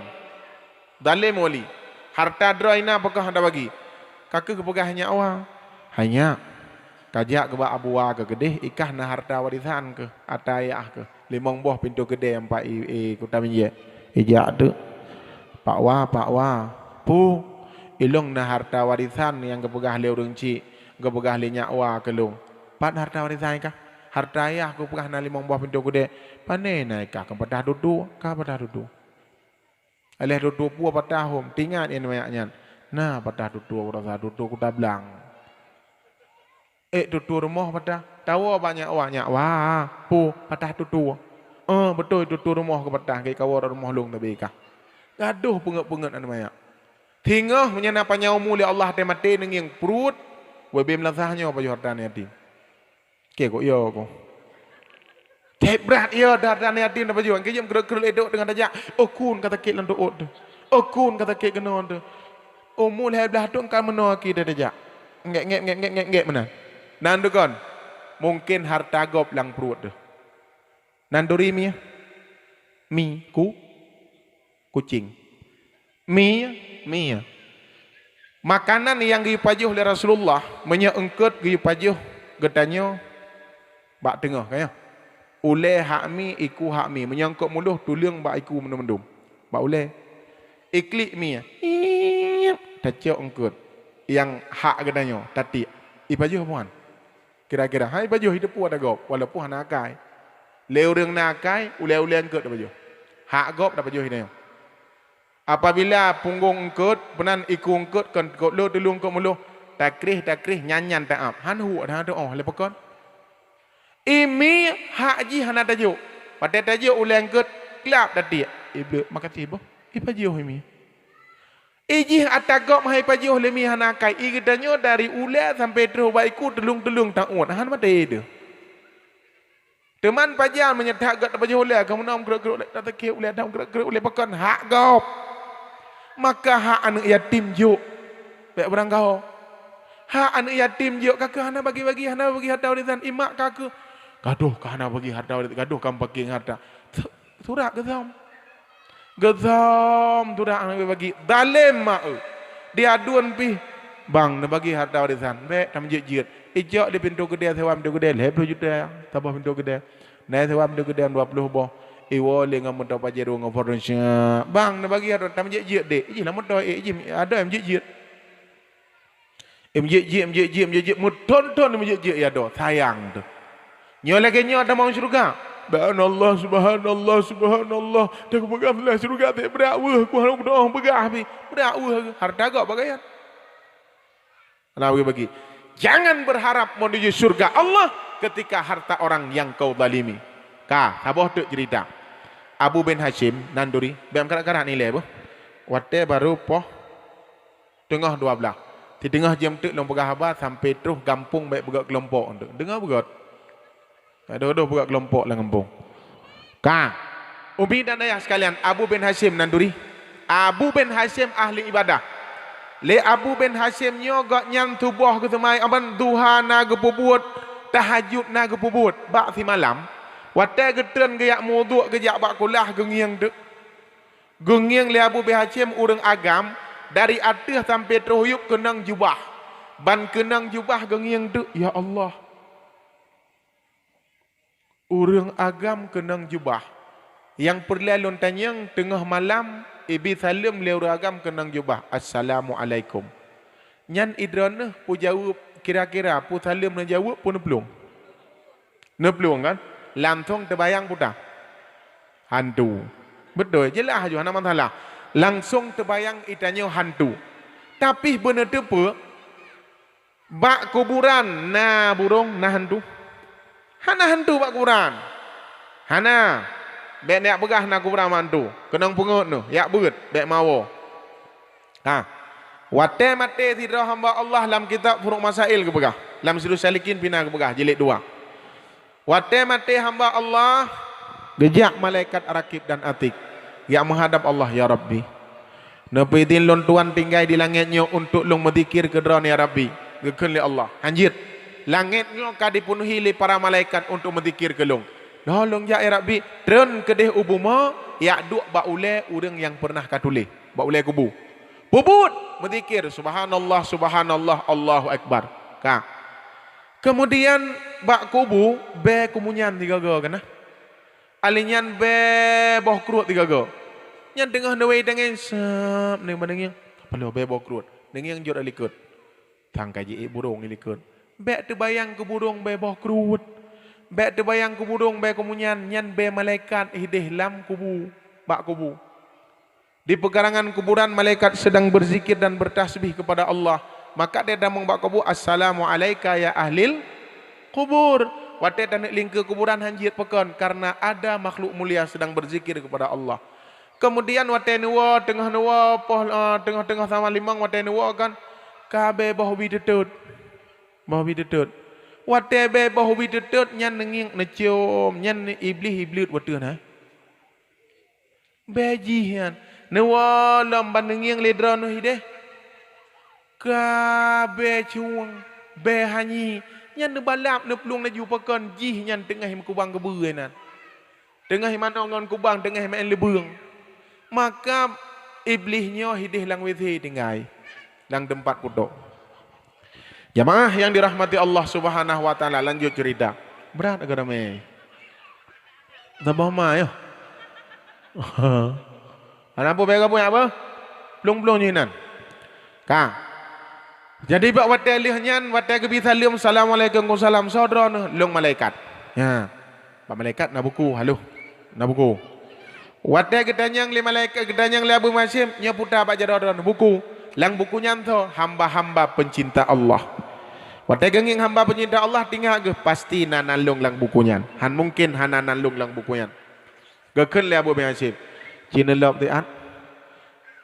Zalim wali. Harta droe inan pakon hana tabagi. Ka kheueh kupeugah nyak wa. Hai nyak. Kajak keubah abu wa keu keudeh, ikah na harta warisan keuh, ata ayah keuh. Limong boh pintoe keudè nyang pat i, i kuta minjèe. Ijak teuk. Pak wa, pak wa. Pu, ilôn na harta warisan nyang geupeugah lé ureueng chik, geupeugah lé nyak wa keu lôn. Pat harta warisan ikah? Harta ayah kupeugah na limong boh pintoe keudè. Pané na ikah, ka patah tutoe, ka patah tutoe. Aléh tutoe peue patah hom, teuingat nyan manyak nyan. Na patah tutoe, ku rasa tutoe kuta blang. Eh, tutoe rumoh patah. Tawoe bak nyak wa, nyak wa, pu, patah tutoe. Eh, beutôi tutoe rumoh keu patah, keu kawoe rumoh lôn tabi kah. Gadôh peungeut-peungeut aneuk manyak. Singoh meunyoe na panyang umu lé Allah teuh maté neungieng pruet, wéh bèe meulasah nyoe pajoh hareuta aneuk yatim. Keu kok yo ko. Tét brat yo dah, dah yatim dah pajoh. Keu jeuem kreuet-kreuet ledok teungoh tajak. Oh kun ka sakét lam tuot teuh. Oh kun ka sakét keunoe teuh. Umu lhèe blaih thôn ka meunoe aki dah tajak. Ngek, ngek, ngek, ngek, ngek, ngek meunan. Nan dukon. Mungken harta gob lam pruet teuh. Nan turi mi? Mi, ku, kucing. Mi, mi. Makanan nyang geuyue pajoh lé Rasulullah, meunyoe eungkot geuyue pajoh geutanyoe bak teungoh, ka nyoe. Ulèe hak mi, iku hak mi. Meunyoe eungkot muloh, tuleueng bak iku mandum-mandum. Bak ulèe. Iklik mi. Iip, tacok eungkot. Nyang hak geutanyoe, tatiek. Ipajoh muan. Kira-kira, hai pajoh iteupeue ata gob, walaupun hana akai. Lé ureueng na akai, ulèe-ulèe eungkot tapajoh. Hak gob tapajoh itanyoe. Apabila punggong eungkot, peunan iku eungkot, kon eungkot lo, tuleueng eungkot muloh, takreh, takreh, nyan-nyan taab. Han huek, han teuoh, lé pakon. Imi hak jih hana tajok. Watèe tajok ulèe eungkot, klap tatiek. Iblih, makasih boh. Ipajoh imi. Ijih ata gob hai pajoh lé mi hana akai, i geutanyoe dari ulèe sampoe troh bak iku tuleueng-tuleueng taôt, han maté teuh. Teuman pajan meunyoe that gob tapajoh ulèe, ka meunoe meukreuet-kreuet ulèe, tateukeh ulèe, that meukreuet-kreuet ulèe, pakon hak gob. Maka hak aneuk yatim jok. Bèk beurangkaho. Hak aneuk yatim jok, ka keuh hana bagi-bagi, hana bagi harta warisan, imak ka keuh. Gadoh ka hana bagi harta warisan, gadoh ka meupaké ngon harta. Surat geuzom. Geuzom surat hana bagi. Zalem mak eu. Di aduen pih, bang, neubagi harta warisan. Bék, tameujeuet-jeuet. Icok di pintoe keudè, sewa pintoe keudè, lhèe ploh juta. Saboh pintoe keudè. Na sewa pintoe keudè dua ploh boh. Iwoe lé ngon moto Pajero ngon Fortuner. Bang, neubagi harta, tameujeuet-jeuet, dek. Ijih lam moto, eh, ijih, adoe meujeuet-jeuet. Eh, meujeuet-jeuet, meujeuet-jeuet, meujeuet-jeuet. Meuthon-thon meujeuet-jeuet, ya doe. Sayang teuh. Nyoe lagèe nyoe tamong syeuruga. Subhanallah, subhanallah, subhanallah. Dak peugah syeuruga, bèk brat weueh, ku hana kudoh peugah pih. Brat weueh, harta gob pakaian. Nah, bagi-bagi. Jangan berharap menuju surga Allah ketika harta orang yang kau zalimi. Ka, saboh teuk cerita. Abu bin Hasyim Nanduri, bèk meukarat-karat nilai boh. Watèe barô poh teungoh dua blah. Siteungoh jeuem teuk lôn peugah haba sampai troh gampông bèk beugöt keulompok teuk. Deungoe beugöt. Adoh-adoh buka keulompok lam gampông. Ka. Umi dan ayah sekalian, Abu bin Hasyim Nanduri. Abu bin Hasyim ahli ibadah. Lé Abu bin Hasyim nyoe gobnyan suboh geuseumai-, aban, duha na geupeubuet, tahajud na geupeubuet. Bak simalam, watèe geutreun geujak muduk geujak bak kulah geungieng teuk. Geungieng lé Abu bin Hasyim ureueng agam dari ateueh sampai troh yup keunong jubah. Ban keunong jubah geungieng teuk, ya Allah. Ureueng agam keunong jubah. Nyang peureulèe lôn tanyong, teungoh malam, ibi saleuem lé ureueng agam keunong jubah, "Assalamualaikum." Nyan idroeneuh peujaweueb, kira-kira peue saleuem neujaweueb, peue neuplueng? Neuplueng kan? Langsong teubayang peue ta? Hantu. Beutôi, jeulaih aju, hana masalah. Langsong teubayang itanyoe hantu. Tapi beuneuteupeu, bak kuburan na burông, na hantu? Hana hantu bak kuburan. Hana. Bèk neujak peugah na kuburan bak hantu. Keunong peungeuet neuh, jak beuet, bèk meuwoe. Ha. Watèe maté sidroe hamba Allah, lam kitab Furuq Masail geupeugah, lam Sirus Salikin pih na geupeugah, jilid dua. Watèe maté hamba Allah, geujak malaikat Rakib dan Atid, jak meuhadab Allah, "Ya Rabbi, neupeuidhin lôn Tuan tinggai di langèt nyoe untuk lôn meuzikir keu Droeneuh, ya Rabbi." Geukheun lé Allah, "Hanjeuet, langèt nyoe ka jipeunuhi lé para malaikat untuk meuzikir keu lôn. Lheuh lôn jak, ya Rabbi, treun keudeh u bumoe, jak duek bak ulèe ureueng nyang peureunah ka tuléh, bak ulèe kubu. Peubuet, meuzikir, 'Subhanallah, subhanallah, Allahu Akbar.'" Ka. Keumudian bak kubu, bèe kumunyan sigoe-goe keunan. Alèh nyan bèe boh kruet sigoe-goe. Nyan teungoh neuwèe tangèn, sab, neuwèe neungieng. Kapaloe bèe boh kruet. Neungieng jeuet likot. Sang ka jiék burông likot. Bèk teubayang keu burông bèe boh kruet. Bèk teubayang keu burông bèe kumunyan, nyan bèe malaikat ideh lam kubu, bak kubu. Di peukarangan kuburan malaikat sedang berzikir dan bertasbih kepada Allah. Maka dia tamong bak kubu, "Assalamu alaika ya ahlil kubur." Watèe taneuk lingkeu kuburan hanjeuet pakon, karena ada makhluk mulia sedang berzikir kepada Allah. Kemudian watèe neuwoe, teungoh neuwoe, poh, eh, teungoh-teungoh sama limong watèe neuwoe kan, ka bèe boh bi teutot. Boh bi teutot. Watèe bèe boh bi teutot, nyan neungieng neuciom, nyan iblih ibleut watèe na. Bèe jih nyan. Neuwoe lom ban neungieng lé droeneuh ideh. Ka bèe cueng, bèe hanyi. Nyan neubalap neuplueng laju pakon jih nyan teungoh meukubang keubeue nan. Teungoh manoe ngon kubang teungoh meu'en leubeueng. Maka iblih nyoe ideh lam W C tinggai, lam teumpat kutok. Jamaah yang dirahmati Allah Subhanahu wa Taala, lanjut cerita. Brat agak ramai. Tambah ma ya. Ada apa bèe apa? Plueng-plueng nyoe nan. Ka. Jadi bak watèe lheueh nyan, watèe geubi saleuem, "Assalamualaikum," salam, "Soe droeneuh?" "Lôn malaikat." Ya. Bak malaikat na buku, haloh. Na buku. Watèe geutanyong lé malaikat, geutanyong lé Abu Masyim, nyoe puta bak jaroe droeneuh buku. Lam buku nyan tho hamba-hamba pencinta Allah. Watèe geungieng hamba pencinta Allah, tingat geuh pasti na nan lôn lam buku nyan. Han mungken hana nan lôn lam buku nyan. Geukheun lé Abu Masyim, "Ci neulop siat."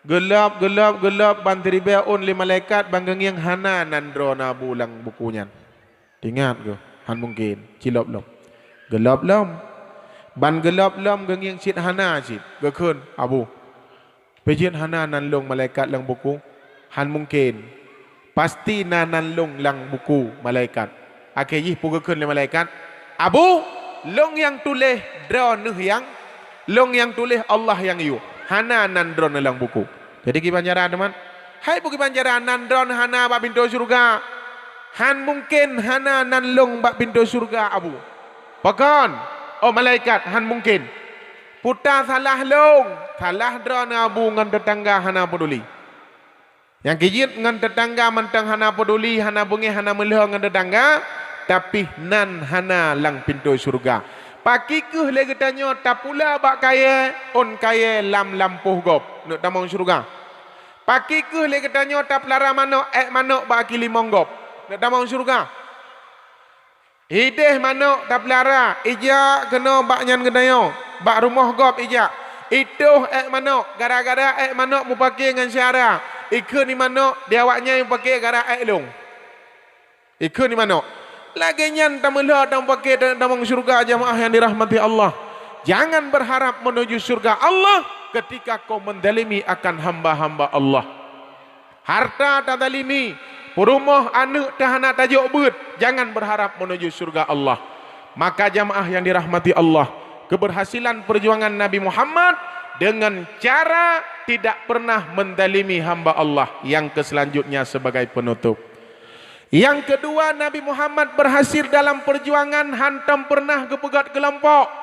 Geulop, geulop, geulop ban siribèe ôn lé malaikat ban geungieng hana nan droeneuh Abu lam buku nyan. Tingat geuh, han mungken, ci lop lom. Geulop lom. Ban geulop lom geungieng cit hana cit. Geukheun, "Abu, peue jeuet hana nan lôn malaikat lam buku?" "Han mungken. Pasti na nan lôn lam buku malaikat." Akhé jih peue geukheun lé malaikat, "Abu, lôn nyang tuléh, droeneuh nyang, lôn nyang tuléh, Allah nyang yue. Hana nan droeneuh lam buku." Jadi kiban cara teuma, Hai bukon ban cara nan droeneuh hana bak pintoe syeuruga. Han mungken hana nan lôn bak pintoe syeuruga, Abu. Pakon? Oh malaikat, han mungken. Peue ta salah lôn, salah droeneuh Abu ngon teutangga hana peuduli. Nyang keujeuet ngon teutangga mantong hana peuduli, hana beungéh, hana meulhô ngon teutangga, tapi nan hana lam pintoe syeuruga. Pakri kheueh lé geutanyoe tapula bak kayée, ôn kayée lam lampôh gob, neuk tamong syeuruga. Pakri kheueh lé geutanyoe tapeulara manök, ék manök bak aki limong gob, neuk tamong syeuruga. Ideh manök tapeulara, ijak keunoe bak nyan geutanyoe, bak rumoh gob ijak. Itoh ék manök, gara-gara ék manök mupake ngon syara. Ikheun i manök, di awaknyan mupake gara ék lôn. Ikheun i manök. Lagée nyan tameulhô dan mupake dan tamong syeuruga jamaah yang dirahmati Allah. Jangan berharap menuju syurga Allah ketika kau mendalimi akan hamba-hamba Allah. Harta tadalimi, peurumoh aneuëk ta hana tajok beuet, jangan berharap menuju syurga Allah. Maka jamaah yang dirahmati Allah, keberhasilan perjuangan Nabi Muhammad dengan cara tidak pernah mendalimi hamba Allah. Yang keselanjutnya sebagai penutup. Yang kedua, Nabi Muhammad berhasil dalam perjuangan hantom pernah geupeugét keulompok.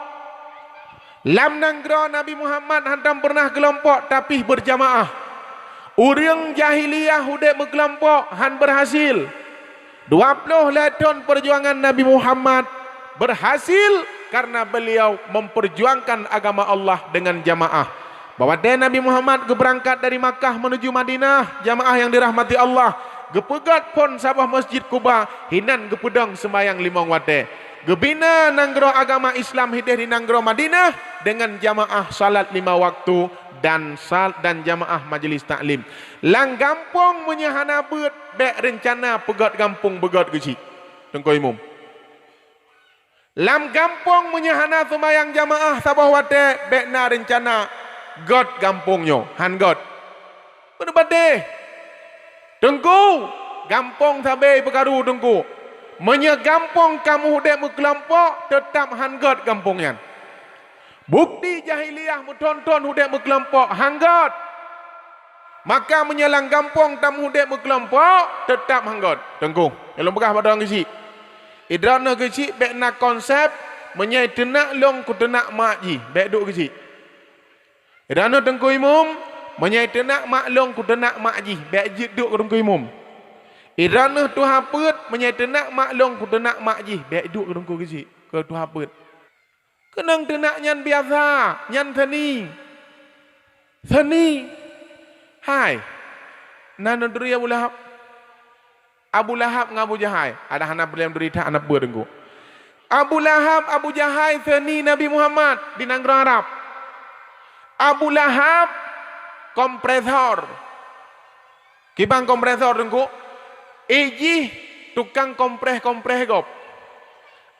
Lam nanggroe Nabi Muhammad hantom pernah keulompok, tapi berjamaah. Ureuëng jahiliyah udeb meukeulompok han berhasil. Dua ploh lhée thon peujuangan Nabi Muhammad berhasil karena beliau memperjuangkan agama Allah dengan jamaah. Bak watée Nabi Muhammad geubeurangkat dari Makkah menuju Madinah, jamaah yang dirahmati Allah, geupeugét phon saboh Masjid Quba, hinan geupeudong seumayang limong watée. Geubina nanggroe agama Islam hideh di nanggroe Madinah dengan jamaah salat lima waktu dan sal-, dan jamaah majlis taklim. Lam gampông meunyoe hana beuet, bék reuncana peugét gampông beugét geuchik. Teungku Imum. Lam gampông meunyoe hana seumayang jamaah saboh watée, bék na reuncana gét gampông nyoe, han gét. Beuna patéh. Teungku, gampông sabe peukaru Teungku. Meunyoe gampông ka meuudeb meukeulompok, teutab han gét gampông nyan. Bukti jahiliyah meuthon-thon udeb meukeulompok, han gét. Maka meunyoe lam gampông tameuudeb meukeulompok, teutab han gét. Teungku, nyang lôn peugah bak droeneuh geuchik. Idroeneuh geuchik bék na konsep, meunyoe teunak lôn kuteunak mak jih, bék duek geuchik. Idroeneuh Teungku Imum, meunyoe teunak mak lôn kuteunak mak jih, bék jeuet duek keu Teungku Imum. Idroeneuh tuha peuet, meunyoe teunak mak lôn kuteunak mak jih, bék duek keu Teungku geuchik, keu tuha peuet. Keunong teunak nyan biasa, nyan seuni. Seuni. Hai, na neuturi Abu Lahab. Abu Lahab ngon Abu Jahai, ada hana peureulée neuturi that hana peue Teungku. Abu Lahab, Abu Jahai seuni Nabi Muhammad di nanggroe Arab. Abu Lahab kompresor. Kiban kompresor Teungku, ijih tukang kompres-kompres gob.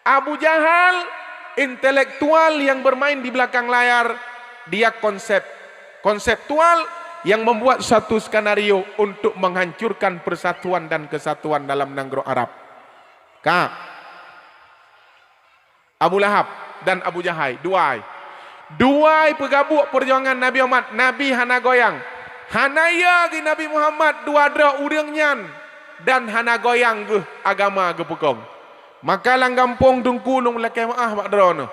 Abu Jahal intelektual yang bermain di belakang layar, dia konsep, konseptual yang membuat satu skenario untuk menghancurkan persatuan dan kesatuan dalam nanggroe Arab. Ka. Abu Lahab dan Abu Jahai, duai. Duai peugabuk peujuangan Nabi Muhammad, Nabi hana goyang. Hana ya geuh Nabi Muhammad dua droe ureuëng nyan dan hana goyang geuh agama geupeukong. Maka lam gampông Teungku lôn lakée meuáh bak droeneuh.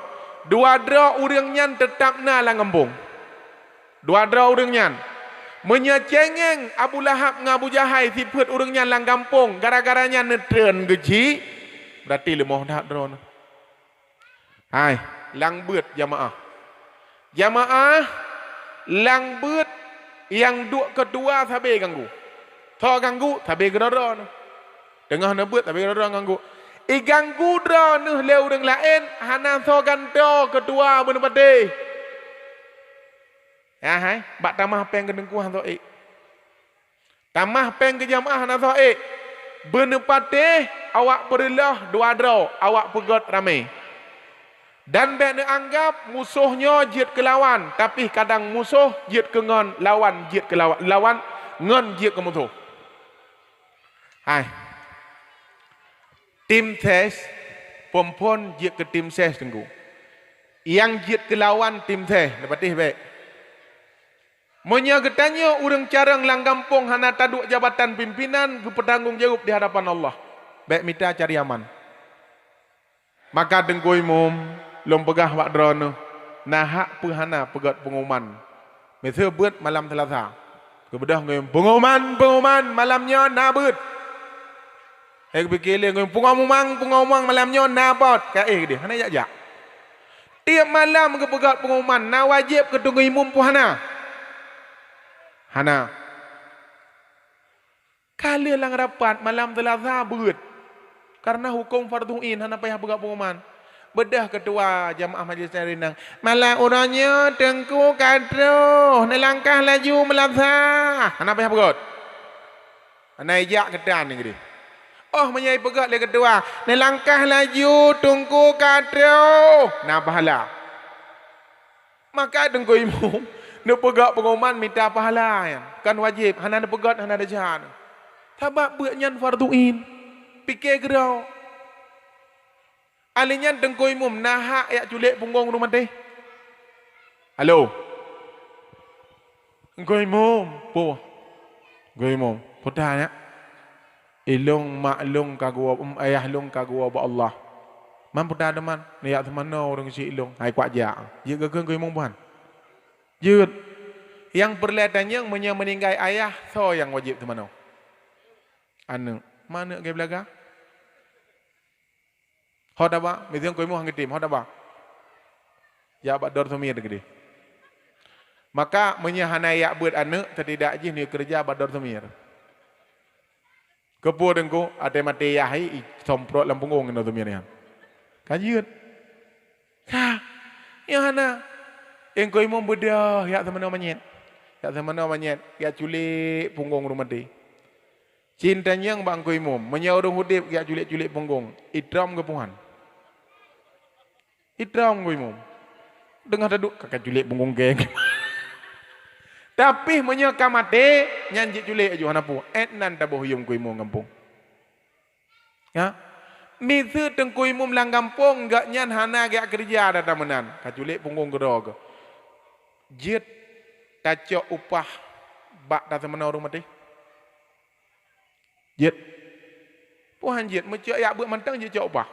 Dua droe ureuëng nyan teutab na lam gampông. Dua droe ureuëng nyan. Meunyoe céngéng Abu Lahab ngon Abu Jahai sifeuet ureuëng nyan lam gampông gara-gara nyan neutreun geuchik, berarti leumoh that droeneuh. Hai, lang beuet jamaah. Jamaah, lang beuet nyang duek keudua sabe ganggu. Soe ganggu? Sabe keudroe-droe. Teungoh neubeuet sabe keudroe-droe ganggu. Iganggu droeneuh lé ureuëng laén hana soe gantoe keudua beuneupatéh. Ya hai, bak tamah péng keu teungku hana soe ék. Tamah péng keu jamaah hana soe ék. Beuneupatéh awak peureuloh dua droe, awak peugét ramé. Dan bék neuanggab musoh nyoe jeuet keu lawan, tapi kadang musoh jeuet keu ngon, lawan jeuet keu lawan, lawan ngon jeuet keu musoh. Hai. Tim ses, phon-phon jeuet keu tim ses teungku. Nyang jeuet keu lawan tim ses, neupatéh bék. Meunyoe geutanyoe ureuëng carông lam gampông hana taduek jabatan pimpinan, geupeutanggong jaweueb di hadapan Allah. Bék mita cari aman. Maka Teungku Imum, lôn peugah bak droeneuh, na hak peue hana peugét peunguman. Miseue beuet malam Seulasa. Geubeudôh ngon pengumuman, pengumuman malam nyoe na beuet. Hai geupike lé ngon pengumuman, pengumuman malam nyoe na bot. Ka éh geudeh, hana jak-jak. Tiep malam geupeugét pengumuman, na wajéb keu Teungku Imum peue hana? Hana. Ka lheueh lam rapat malam Seulasa beuet. Kareuna huköm fardhu ain hana payah peugét pengumuman. Beudôh keutua jamaah majlis taklim, "Malam uroe nyoe Teungku ka troh, neulangkah laju meulasah." Hana payah peugét. Hana ijak keutan nyang geudeh. Oh, meunyoe ipeugét lé keutua, "Neulangkah laju Teungku ka troh." Na pahala. Maka Teungku Imum, neupeugét pengumuman mita pahala nyan. Kan wajéb, hana neupeugét, hana desya. Sabab beuet nyan fardhu ain. Pike keudroe. Ahli nyan Teungku Imum na hak jak culék punggong ureuëng maté? Halo. Teungku Imum, peue? Teungku Imum, peue that nyak? Ilôn mak lôn ka geuwoe, em, ayah lôn ka geuwoe bak Allah. Man peue that teuma, neujak seumanoe ureuëng syik lôn, hai kuat jak. Jeuet geukheun Teungku Imum peue han? Jeuet. Nyang peureulée tanyong, meunyoe meuninggai ayah, soe nyang wajéb seumanoe? Aneuëk. Man aneuëk geubeulaga? Ho taba, miseue Teungku Imum han geutem, ho taba. Jak bak Dor Sumir geudeh. Maka meunyoe hana jak beuet aneuëk, setidak jih neukeureuja bak Dor Sumir. Keupeue Teungku, até maté yah hai, isomprot lam punggong Dor Sumir nyan. Ka jeuet. Ka, nyoe hana. Teungku Imum beudôh jak seumanoe manyét. Jak seumanoe manyét, jak culék punggong ureuëng maté. Cit tanyong bak Teungku Imum, meunyoe ureuëng udeb jak culék-culék punggong, itrôm geuh peue han? Itrôm Teungku Imum. Deungon taduek ka, ka culék punggong geng. Tapi meunyoe ka maté, nyan jeuet culék laju hana peue. Ét nan taboh yuem Teungku Imum gampông. Ya. Miseue Teungku Imum lam gampông, gobnyan hana geujak keureuja data meunan. Ka culék punggong keudroe geuh. Jeuet tacok upah bak taseumanoe ureuëng maté? Jeuet. Peue han jeuet, meucok jak beuet mantong jeuet cok upah.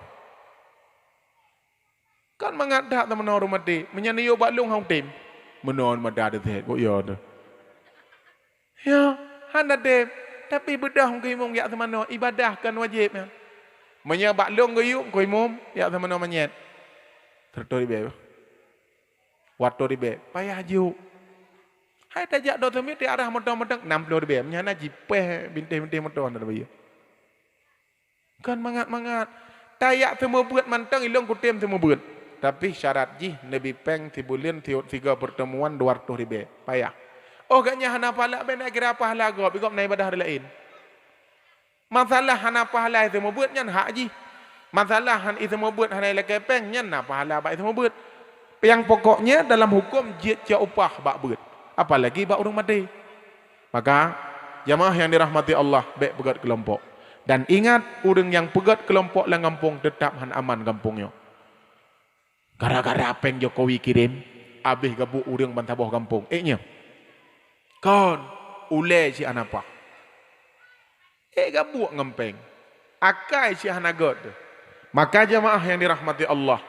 Kan mangat that seumanoe ureuëng maté, meunyoe neuyue bak lôn han tem. Meunan mata teutet, kok yo teuh. Ya, hana tem. Tapi beudôh Teungku Imum jak seumanoe, ibadah kan wajéb nyan. Meunyoe bak lôn geuyue Teungku Imum jak seumanoe manyét. Seratus ribèe. Watô ribèe, payah jok. Hai tajak Dor Sumir, arah moto mantong nam ploh ribèe, meunyoe hana jipéh bintéh-bintéh moto hana tabayeue. Kon mangat-mangat. Tajak seumeubeuet mantong ilôn kutem seumeubeuet. Tapi syarat jih neubi péng sibuleuen si-, sigoe peurteumuan dua ratus ribèe. Payah. Oh, gobnyan hana pahala, bèk na kira pahala gob, gob na ibadah laén. Masalah hana pahala iseumeubeuet nyan hak jih. Masalah han iseumeubeuet hana ilakèe péng nyan na pahala bak iseumeubeuet. Nyang pokoknya dalam huköm jeuet cok upah bak beuet, apalagi bak ureuëng maté. Maka, jamaah nyang dirahmati Allah, bèk peugét keulompok. Dan ingat, ureuëng nyang peugét keulompok lam gampông teutab han aman gampông nyoe. Gara-gara péng Jokowi kirém, abéh gabuek ureuëng bansaboh gampông. Ék nyoe? Kon, ulèe cit hana paih. Ék gabuek ngon péng. Akai cit hana gèt teuh. Maka jamaah nyang dirahmati Allah,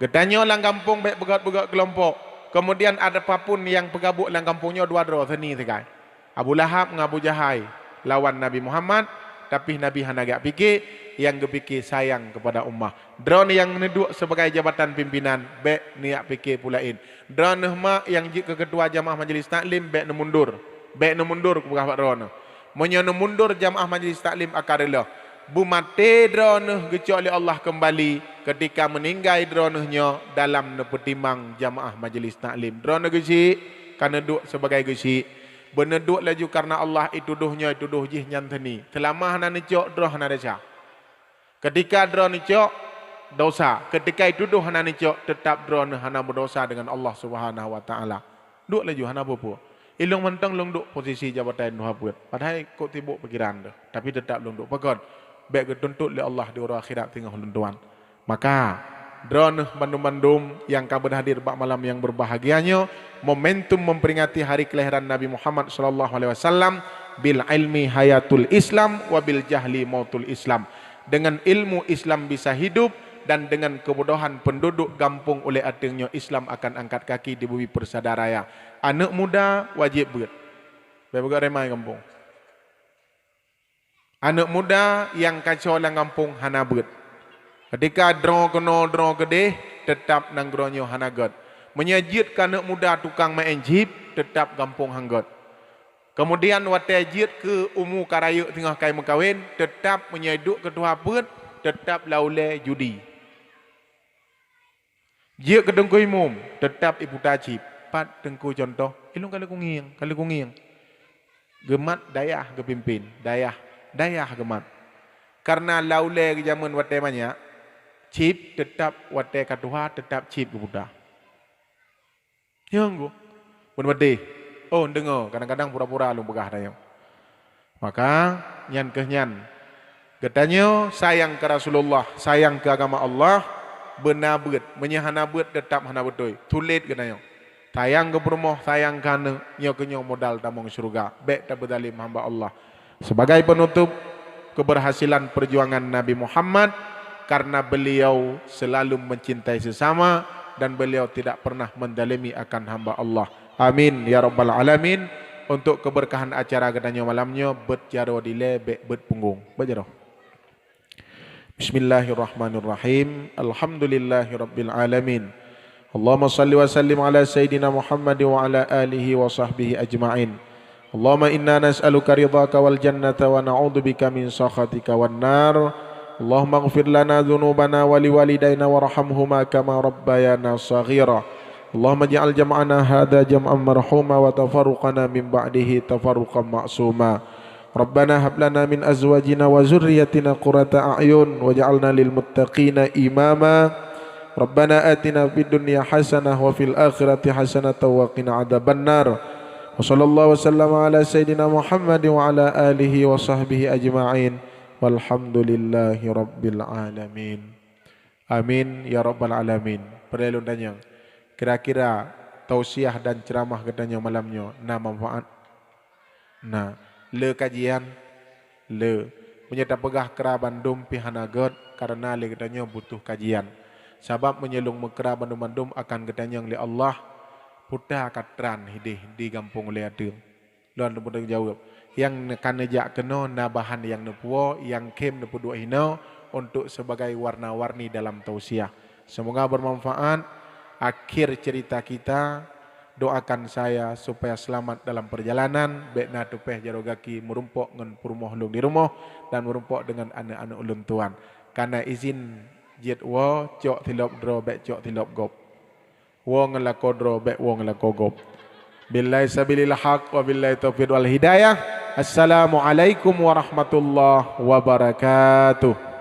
geutanyoe lam gampông bèk beugèt-beugèt keulompok. Keumudian, apapun nyang peugabuek lam gampông nyoe dua droe seuni sagai. Abu Lahab ngon Abu Jahai lawan Nabi Muhammad, tapi Nabi hana geujak pike, nyang geupike sayang keupada ummah. Droeneuh nyang neuduek sibagai jabatan pimpinan, bèk neujak pike peue laén. Droeneuh mak nyang jeuet keu keutua jamaah majlis taklim, bèk neumundur. Bèk neumundur, kupeugah bak droeneuh. Meunyoe neumundur, jamaah majlis taklim akan reuloh. Beumaté droeneuh geucok lé Allah keumbali, keutika meuninggai droeneuh nyoe dalam neupeutimang jamaah majlis taklim. Droeneuh geuchik, ka neuduek sibagai geuchik. Beuneuduek laju kareuna Allah, itudoh nyoe, itudoh jih nyan seuni. Seulama hana neucok, droe hana desya. Keutika droeneuh neucok, dosa. Keutika itudoh hana neucok, teutab droeneuh hana meudosa deungon Allah Subhanahu wa Taala. Duek laju, hana peue-peue. Ilôn mantong lôn duek posisi jabatan dua peuet. Padahai kok sibok pikiran teuh, tapi teutab lôn duek. Pakon? Bèk geutuntot lé Allah di uroe akhirat singoh lôn tuan. Maka, Droeneuh bandum-bandum nyang ka beurhadir bak malam nyang beurbahagia nyoe, momentum memperingati hari kelahiran Nabi Muhammad sallallahu alaihi wasallam, "Bil ilmi hayatul Islam wa bil jahli mautul Islam." Dengan ilmu Islam bisa hidup, dan dengan kebodohan penduduk gampông Ulèe Ateueng nyoe Islam akan angkat kaki di bumi persada raya. Aneuk muda wajéb beuet. Bèk beugöt remai gampông. Aneuk muda nyang kaco lam gampông hana beuet. Keutika droe keunoe droe keudeh, teutab nanggroe nyoe hana göt. Meunyoe jeuet keu aneuk muda tukang maén jip, teutab gampông han göt. Keumudian watèe jeuet keu umu ka rayeuk teungoh kai meukawen, teutab meunyoe duek keu tuha peuet, teutab lam ulèe judi. Jeuet keu Teungku Imum, teutab iputa cip. Pat Teungku cuntoh, ilôn ka lheueh kungieng, ka lheueh kungieng. Geumat dayah geupimpén, dayah, dayah geumat. Kareuna lam ulèe geujameun watèe manyak, cip teutab watèe ka tuha, teutab cip geuputa. Nyang gu, peuneubeutéh. Oh, deungoe, kadang-kadang pura-pura lôn peugah tanyoe. Maka, nyan keuh nyan. Geutanyoe sayang keu Rasulullah, sayang keu agama Allah, beuna beuet. Meunyoe hana beuet, teutab hana beutôi. Too late geutanyoe. Sayang keu peurumoh, sayang keu aneuk, nyoe keuh nyoe modal tamong syeuruga. Bèk tabeuzalém hamba Allah. Sebagai penutup, keberhasilan perjuangan Nabi Muhammad karena beliau selalu mencintai sesama dan beliau tidak pernah menzalimi akan hamba Allah. Amin ya rabbal alamin. Untuk keberkahan acara geutanyoe malam nyoe, beuet jaroe dilèe bèk beuet punggong. Beuet jaroe. Bismillahirrahmanirrahim. Alhamdulillahirabbil alamin. Allahumma salli wa sallim ala sayyidina Muhammad wa ala alihi wa sahbihi ajma'in. Allahumma inna nas'aluka ridhaka wal jannata wa na'udzubika min sakhatika wan nar. Allahumma ighfir lana dzunubana wa liwalidaina warhamhuma kama rabbayana shaghira. Allahumma ij'al jam'ana hadza jam'an marhuma wa tafarruqana min ba'dihi tafarruqan ma'suma. Rabbana hab lana min azwajina wa dzurriyyatina qurrata a'yun waj'alna lil muttaqina imama. Rabbana atina fid dunya hasanah wa fil akhirati hasanatan wa qina adzabannar. Wa sallallahu wa sallama ala sayyidina Muhammad wa ala alihi wa sahbihi ajma'in. Walhamdulillahi rabbil alamin. Amin ya rabbal alamin. Peureulee lôn tanyong, kira-kira tausiah dan ceuramah geutanyoe malam nyoe na manfaat? Na. Le kajian? Le. Meunyoe tapeugah kra bandum pih hana göt, kareuna lé geutanyoe butuh kajian. Sabab meunyoe lôn meukra bandum-bandum akan geutanyong lé Allah, peue ta ka tran hideh di gampông Ulèe Ateueng. Lôn teupeu jaweueb. Nyang ka neujak keunoe na bahan nyang neupuwoe, nyang khém neupeuduek hinoe untuk sebagai warna-warni dalam tausiah. Semoga bermanfaat. Akhir cerita kita, doakan saya supaya selamat dalam perjalanan, bèk na teupèh jaroe gaki meurumpok ngon peurumoh lôn di rumoh dan meurumpok deungon aneuk-aneuk ulôn tuan. Kana izin jeuet woe, cok silop droe bèk cok silop gob. Woe ngon lakoe droe bèk woe ngon lakoe gob. Billahi sabilil haq wa billahi taufiq wal hidayah. Assalamualaikum warahmatullahi wabarakatuh.